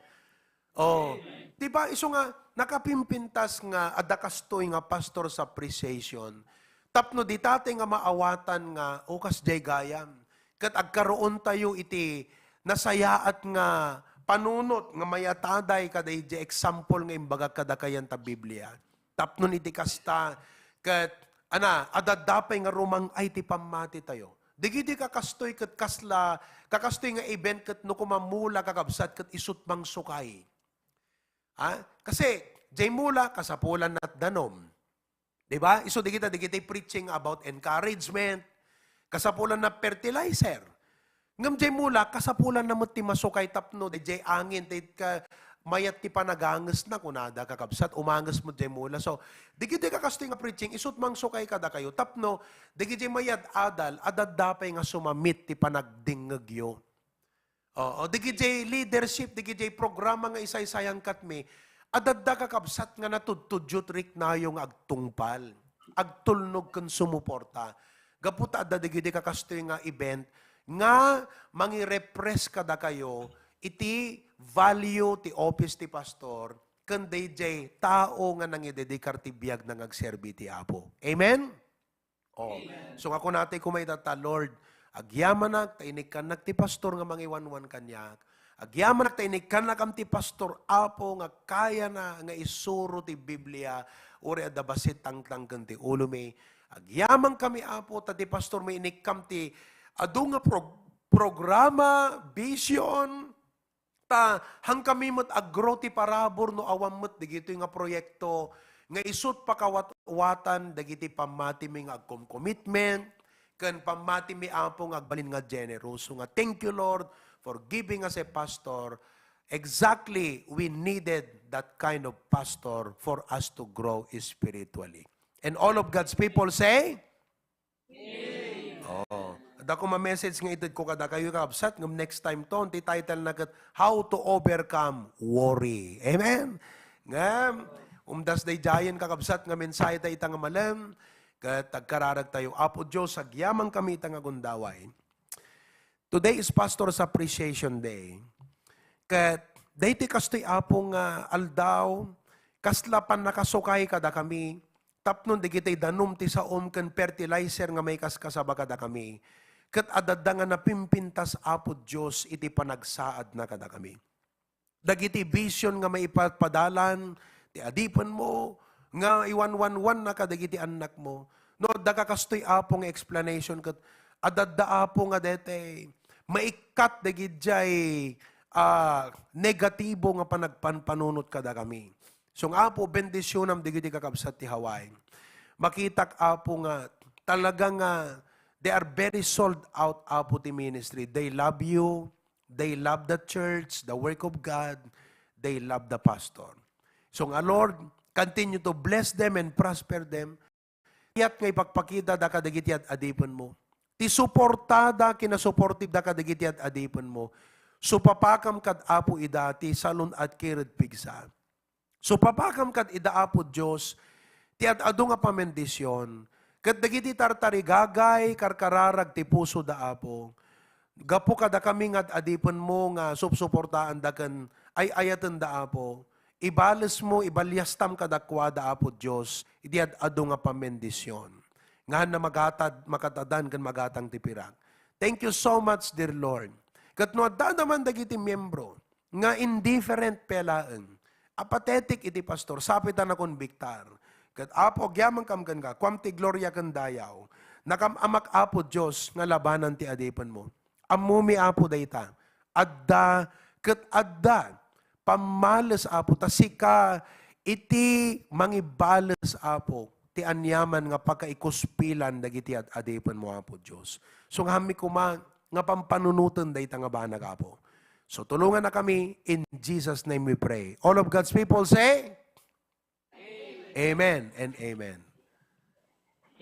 Oh, di ba, isu nga, nakapimpintas nga adda kastoy nga pastor's appreciation. Tapno di tatay nga maawatan nga, o, kasdiay gayam. Ket agkaroon tayo iti nasayaat nga panunot nga mayataday kada iti example nga imbagak kada kayan ta Biblia. Tapno iti kasta, ket, ana, adadda pay nga rumang-ay ti pammati tayo. Digidi kakastoy ket kasla, kakastoy nga event ket no kumammula, kakabsat, ket isut mangsukay. Ha? Kasi, jay mula, kasapulan na danum. Di ba? Isu digita, digiti preaching about encouragement. Kasapulan na fertilizer. Ngem jay mula, kasapulan na met ti masukay tapno, di jay angin, di ka, mayat ti panaganges na, kunada, kakabsat, umanges met jay mula. So, digiti kakastoy nga preaching, isut mangsukay kada kayo. Tapno, digiti mayat adal, adadda pay nga sumamit ti panagdingngegyo. Oo, digiti leadership, digiti programa nga isaysayankatmi, adadda kakabsat nga natudtudyot riknayo nga agtungpal, agtulnog ken sumuporta. Gapu ta adda digiti kakastoy nga event nga mangirepress kadakayo iti value ti office ti pastor ken dayjay tao nga nangidedikar ti biagna nga agserbi ti Apo. Amen? Oh. Amen. So, nga kunatay koma ita ta, Lord, agyamanak ta inikkannak ti pastor nga mangiwanwan kaniak. Agyamanak ta inikkannakam ti pastor, Apo, nga kayana nga isuro ti Biblia, uray adda bassit tangtang ken ti ulomi. Agyamankami, Apo, ta ti pastor, mainikkam ti adu nga prog-, programa, vision, ta, hankami met aggrow ti parabur no awan met digitoy nga proyekto nga isut pakawatwatan dagiti pammatimi nga agkom-commitment, ken pammatimi, Apo, nga agbalin nga generoso nga, thank you, Lord, for giving us a pastor. Exactly, we needed that kind of pastor for us to grow spiritually. And all of God's people say, Oo. Adda koma message nga itedko kadakayo, kakabsat, ngem next time to, ti title na ket, How to Overcome Worry. Amen? Ngem, umdas daydiayen, kakabsat, nga mensahe ta ita nga malem, ket agkararag tayo. Apo Dios, agyamankami ita nga gundaway. Today is Pastor's Appreciation Day. Ket daytoy kastoy, Apo, nga aldaw, kasla pannakasukay kadakami, tapno dagiti danum ti saom ken fertilizer nga maikaskasaba kadakami, ket adda nga napimpintas, Apo Dios, iti panagsaadna kadakami. Dagiti vision nga maipadpadalan ti adipenmo, nga iwanwanwanna kadagiti annakmo. No, adda ka kastoy, Apo, nga explanation ket adda, Apo, nga daytoy maikkat dagiti ah, negatibo nga panagpanpanunot kadakami. So, nga, Apo, bendisyonam dagiti kakabsat ti Hawaii. Makitak, Apo, nga talaga nga they are very sold out, Apo, ti ministry. They love you. They love the church, the work of God. They love the pastor. So nga, Lord, continue to bless them and prosper them. Ket nga ipakpakita da kadagiti ad-adipenmo. Ti suportada, kinasuportive da kadagiti ad-adipenmo. Supapakam kad Apo ida ti salun-at ket pigsa. Supapakam kad ida, Apo Dios, ti ad-adu nga pamendisyon, ket dagiti tartarigagay, karkararag ti pusoda, Apo. Gapu kadakami nga ad-adipenmo nga supsuportaanda ken ay-ayatenda, Apo, ibalesmo, ibaliastam kadakuada, Apo Dios, iti ad-adu nga pamendisyon. Nga na magatad, makatadan ken magatang ti pirak. Thank you so much, dear Lord. Ket no adda man dagiti miyembro nga indifferent pay laeng, apathetic iti pastor, sapay ta nakonbiktar. Ket Apo, agyamankam kenka, kuam ti gloria ken dayaw. Nakam-amak, Apo Dios, nga labanan ti adipenmo. Ammomi, Apo, dayta. Adda ket adda pammales, Apo, ta sika iti mangibales, Apo, ti aniaman nga pakaikuspilan dagiti ad-adipenmo, Apo Dios. Sunghammi koma nga pampanunoten dayta nga banag, Apo. So, tulongannakami, in Jesus' name we pray. All of God's people say, Amen and amen.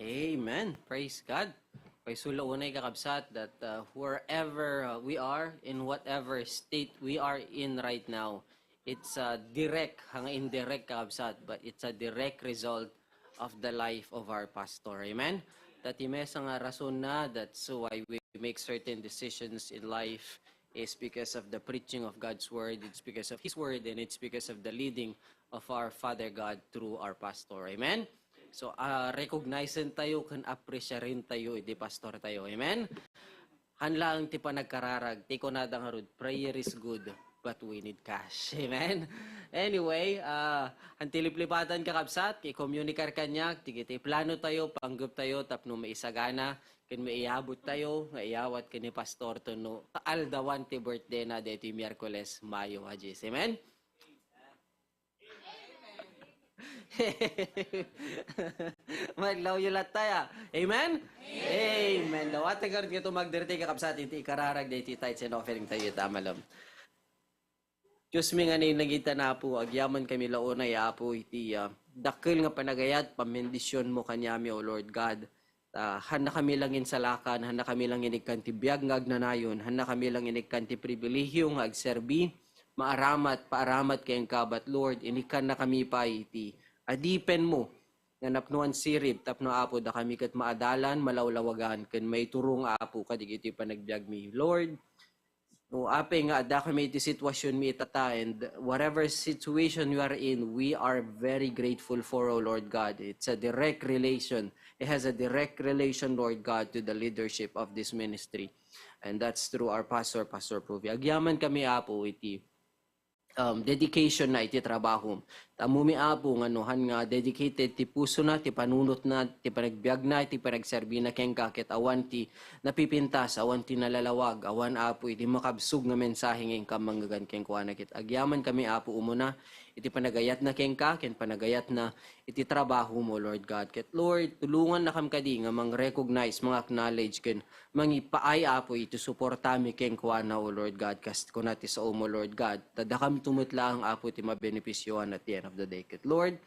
Amen. Praise God. Paisula unay, kakabsat, that uh, wherever uh, we are, in whatever state we are in right now, it's a direct, hanga indirect, kakabsat, but it's a direct result of the life of our pastor. Amen? That ti maysa nga rason na, that's why we make certain decisions in life is because of the preaching of God's word, it's because of His word, and it's because of the leading of our Father God through our pastor. Amen? So, uh, recognize tayo, kan appreciate tayo, iti pastor tayo. Amen? Han laeng ti panagkararag, ti kunada ngarud, prayer is good, but we need cash. Amen? Anyway, uh, han ti liplipatan, kakabsat, i-communicate kaniak, ti, ti plano tayo, panggep tayo, tapno maisagana, ken maiyabot tayo, nga iyawat ken ni Pastor Tono, kaaldawan ti birthday na deti Miyerkules, Mayo a diyes. Amen? Maglawyo latta ya. Amen? Amen. Dawat nga rin nga tumagderte kakabsat iti ikararag deti tithes and offering tayo ita malam. Dios mi nga nainagita na, Apo, agyaman kami launay, Apo, iti ah, dakkel nga panagayat, pamendisyon mo kanyami, O Lord God. Ta, hannakami lang insalakan, hannakami lang inikkan ti biag nga agnanayon, hannakami lang inikkan ti pribilehiyo nga agserbi, maaramat, paaramat kenka, but Lord, inikkannakami pay iti adipen mo nga napnuan sirib, tapno, Apo, dakami ket maadalan, malawlawagan, ken maiturong, Apo, kadagiti panagbiagmi. Lord, no, apay nga adda kami iti situasionmi itata, and whatever situation we are in, we are very grateful for, O Lord God. It's a direct relation. It has a direct relation, Lord God, to the leadership of this ministry. And that's through our pastor, Pastor Provi. Agyaman kami, Apo, iti um, dedication na iti trabaho. Ammomi, Apo, nga no han nga dedicated ti pusona, ti panunotna, ti panagbiagna, ti panagserbina kenka, ket awan ti napipintas, awan ti nalalawag, awan, Apo, iti makabsog nga mensahe nga inkam manggagan kenkuana. Ket agyamankami, Apo, umuna iti panagayatna kenka, ken panagayatna iti trabaho mo, Lord God. Ket, Lord, tulongannakam kadi nga mang-recognize, mang-acknowledge, ken mangipaay, Apo, iti suportami kenkuana, O Lord God, kas kuna ti sao mo, Lord God. Ta dakam met laeng, Apo, ti mabenepisioan at the end of the day. Ket, Lord,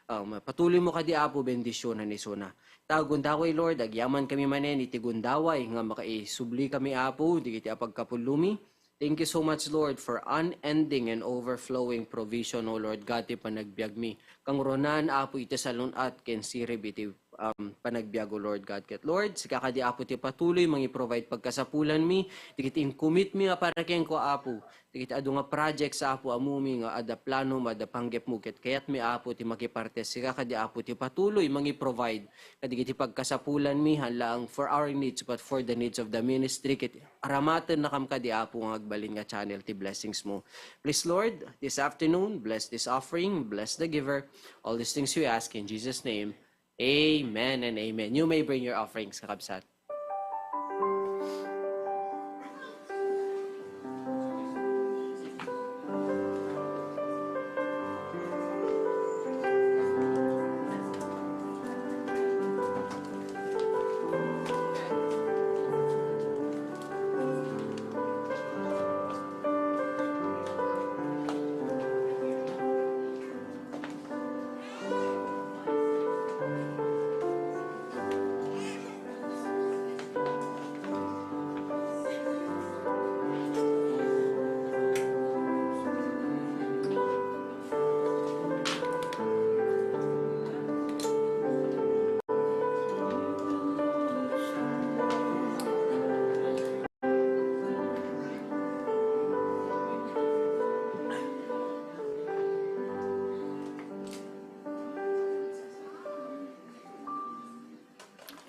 um, patuloy mo kadi, Apo, bendisionan isuna. Ta gundaway, Lord, agyaman kami manen iti gundaway nga makaisubli kami, Apo, dagiti apagkapullomi. Thank you so much, Lord, for unending and overflowing provision, O Lord God, ti panagbiagmi. Kangrunan, Apo, iti salun-at ken sirib iti um, panagbiag, O Lord God. Ket Lord, sika kadi, Apo, ti patuloy mangi-provide pagkasapulanmi, dagiti incommit-mi a para kenko, Apo, dagiti adu nga projects, Apo, ammomi nga adda planom, adda panggepmo, ket kayatmi, Apo, ti makiparte. Sika kadi, Apo, ti patuloy mangi-provide kadagiti pagkasapulanmi, han laeng for our needs, but for the needs of the ministry. Ket aramatennakam kadi, Apo, nga agbalin nga channel ti blessings mo. Please, Lord, this afternoon, bless this offering, bless the giver. All these things we ask in Jesus' name. Amen and amen. You may bring your offerings, kakabsat.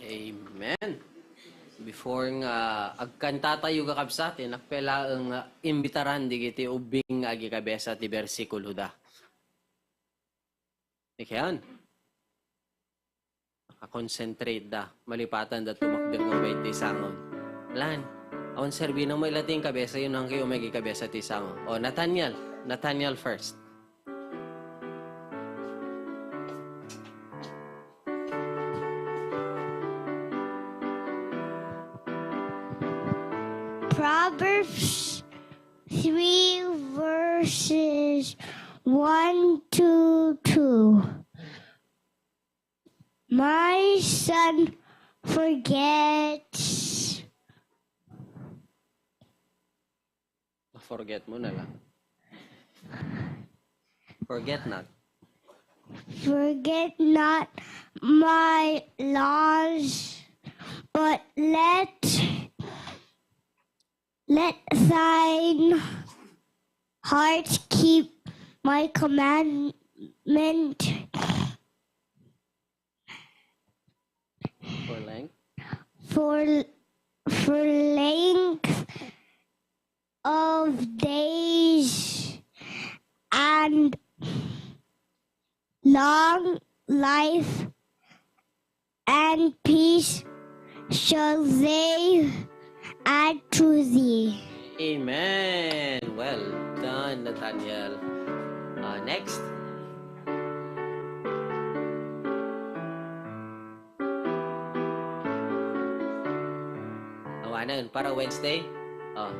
Amen. Before nga agkantatayo, kakabsat, inakpela nga imbitaran digiti ubbing nga agikabesa ti bersikulo da. Ikayan. Nakakonsentrate da. Malipatan da tumakder nga umay ti sangon. Lan, awan serbina mo ila ti kabesa yun, ang kayo may kabesa ti sangon. O, Nathaniel. Nathaniel first. Proverbs three verses one to two. My son forgets. Forget mo na lang. Forget not. Forget not my laws, but let let thine heart keep my commandment. For length. For for length of days and long life and peace shall they add to thee. Amen. Well done, Nathaniel. Uh, next. Awanan, para Wednesday. Oh.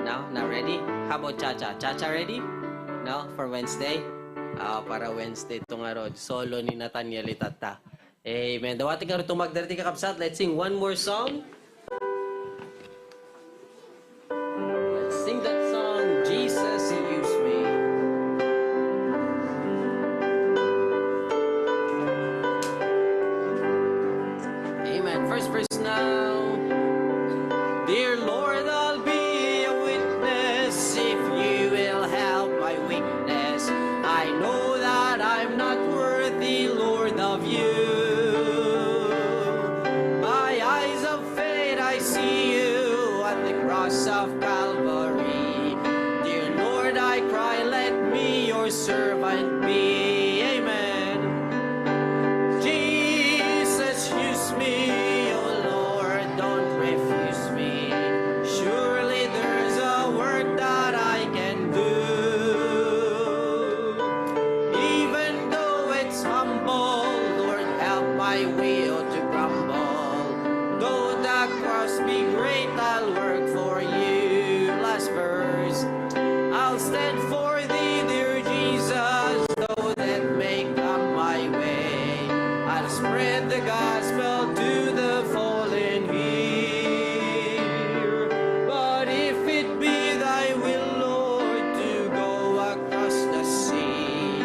No, not ready? How about Cha-Cha? Cha-Cha ready? No, for Wednesday? Ah, para Wednesday to nga rod. Solo ni Nathaniel itatta. Amen. Dawati nga rod tumagder ti kakabsat. Let's sing one more song. Let's sing that song, Jesus Use Me. Amen. First verse now. Dear Lord, I'll be a witness if you will help my weakness. I know that I'm not worthy, Lord, of you. By eyes of faith, I see you at the cross of Calvary. Dear Lord, I cry, let me, your servant, be. Amen. Jesus, use me, oh Lord, don't refuse me. Surely there's a work that I can do. Even though it's humble, Lord, help my will to crumble. Though the cross be great, I'll work for you. Last verse. I'll stand for thee, dear Jesus, though death may come my way. I'll spread the gospel to the fallen here. But if it be thy will, Lord, to go across the sea,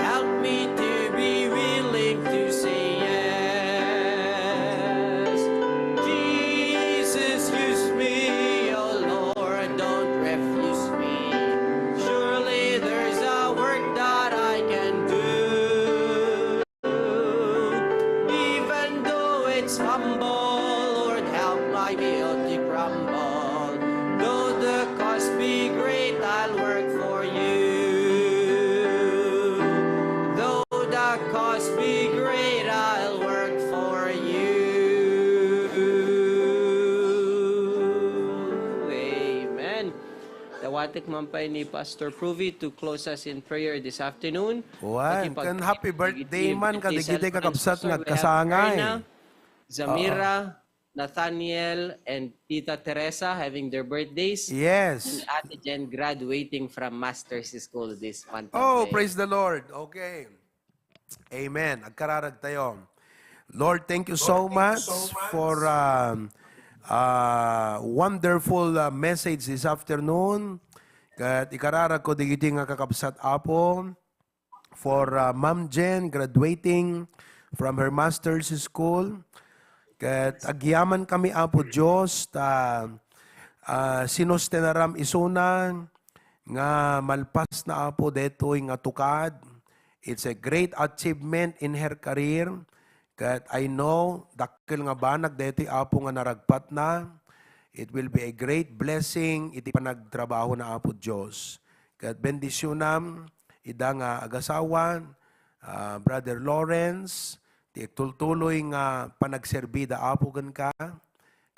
help me to be willing to say yes. Jesus, use me, oh Lord, don't refuse me. Surely there's a work that I can do. Even though it's humble, Lord, help my will to crumble. Though the cost be great, I'll work for you. Though the cost be great, I'll work for you. Amen. Dawatek man pay ni Pastor Pruvi to close us in prayer this afternoon. Wen, ken happy birthday man kadagiti kakabsat nga agkasangay. Zamira, Nathaniel, and Tita Teresa having their birthdays. Yes. And Ate Jen graduating from Master's School this month of May. Oh, praise the Lord. Okay. Amen. Agkararag tayo. Lord, thank you so much for um, uh, wonderful uh, message this afternoon. Ket ikararag ko digiti nga kakabsat, Apo, for uh, Ma'am Jen graduating from her master's school. Ket agyaman kami, Apo Dios, ta uh, sinustenaram isuna nga malpas na, Apo, detoy nga tukad. It's a great achievement in her career. Ket I know, dakkel nga banag daytoy, Apo, nga naragpatna. It will be a great blessing iti panagtrabahona, Apo Dios. Ket bendisionam ida nga agasawa, ah, Brother Lawrence, ti agtultuloy nga panagserbida, Apo, kenka.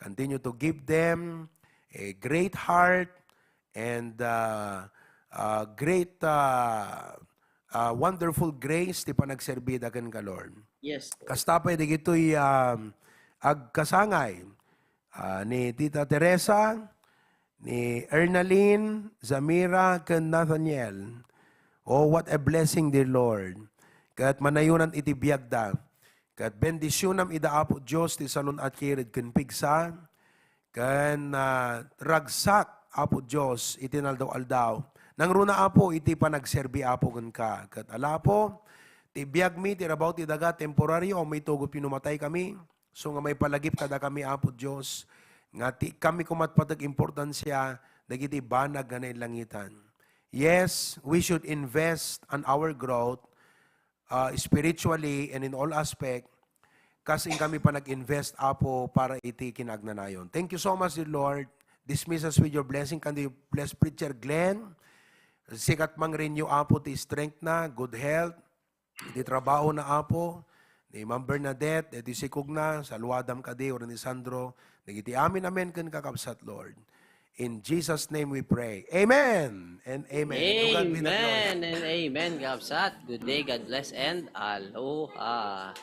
Continue to give them a great heart and, ah, ah, great, ah, ah, wonderful grace ti panagserbida kenka, Lord. Yes. Kasta pay dagitoy, um, agkasangay, ah, ni Tita Teresa, ni Ernalyn, Zamira, ken Nathaniel. Oh, what a blessing, dear Lord. Ket manayonan iti biagda. Ket bendisionam ida, Apo Dios, ti salun-at kired ken pigsa. Ken, ah, ragsak, Apo Dios, iti naldaw-aldaw. Nangruna, Apo, iti panagserbi, Apo, kenka. Ket ala, Apo, ti biagmi, ti rabaw ti daga, temporario, awan maitugot pinumatay kami. So nga maipalagip kadakami, Apo Dios, nga ti kami kumat patag importansia dagiti banag nga nailangitan. Yes, we should invest on our growth, uh, spiritually and in all aspect, kas inkami panag-invest, Apo, para iti kinaagnanayon. Thank you so much, dear Lord. Dismiss us with your blessing. Can you bless Preacher Glenn? Sika met, mangrenew, Apo, ti strength na, good health, iti trabaho na, Apo, ni Ma'am Bernadette, iti sikog na, saluadam kadi, wenno ni Sandro, dagiti amin, amen, ken kakabsat, Lord. In Jesus' name we pray. Amen and amen. To God be the glory. Amen and amen, kabsat. Good day, God bless, and aloha.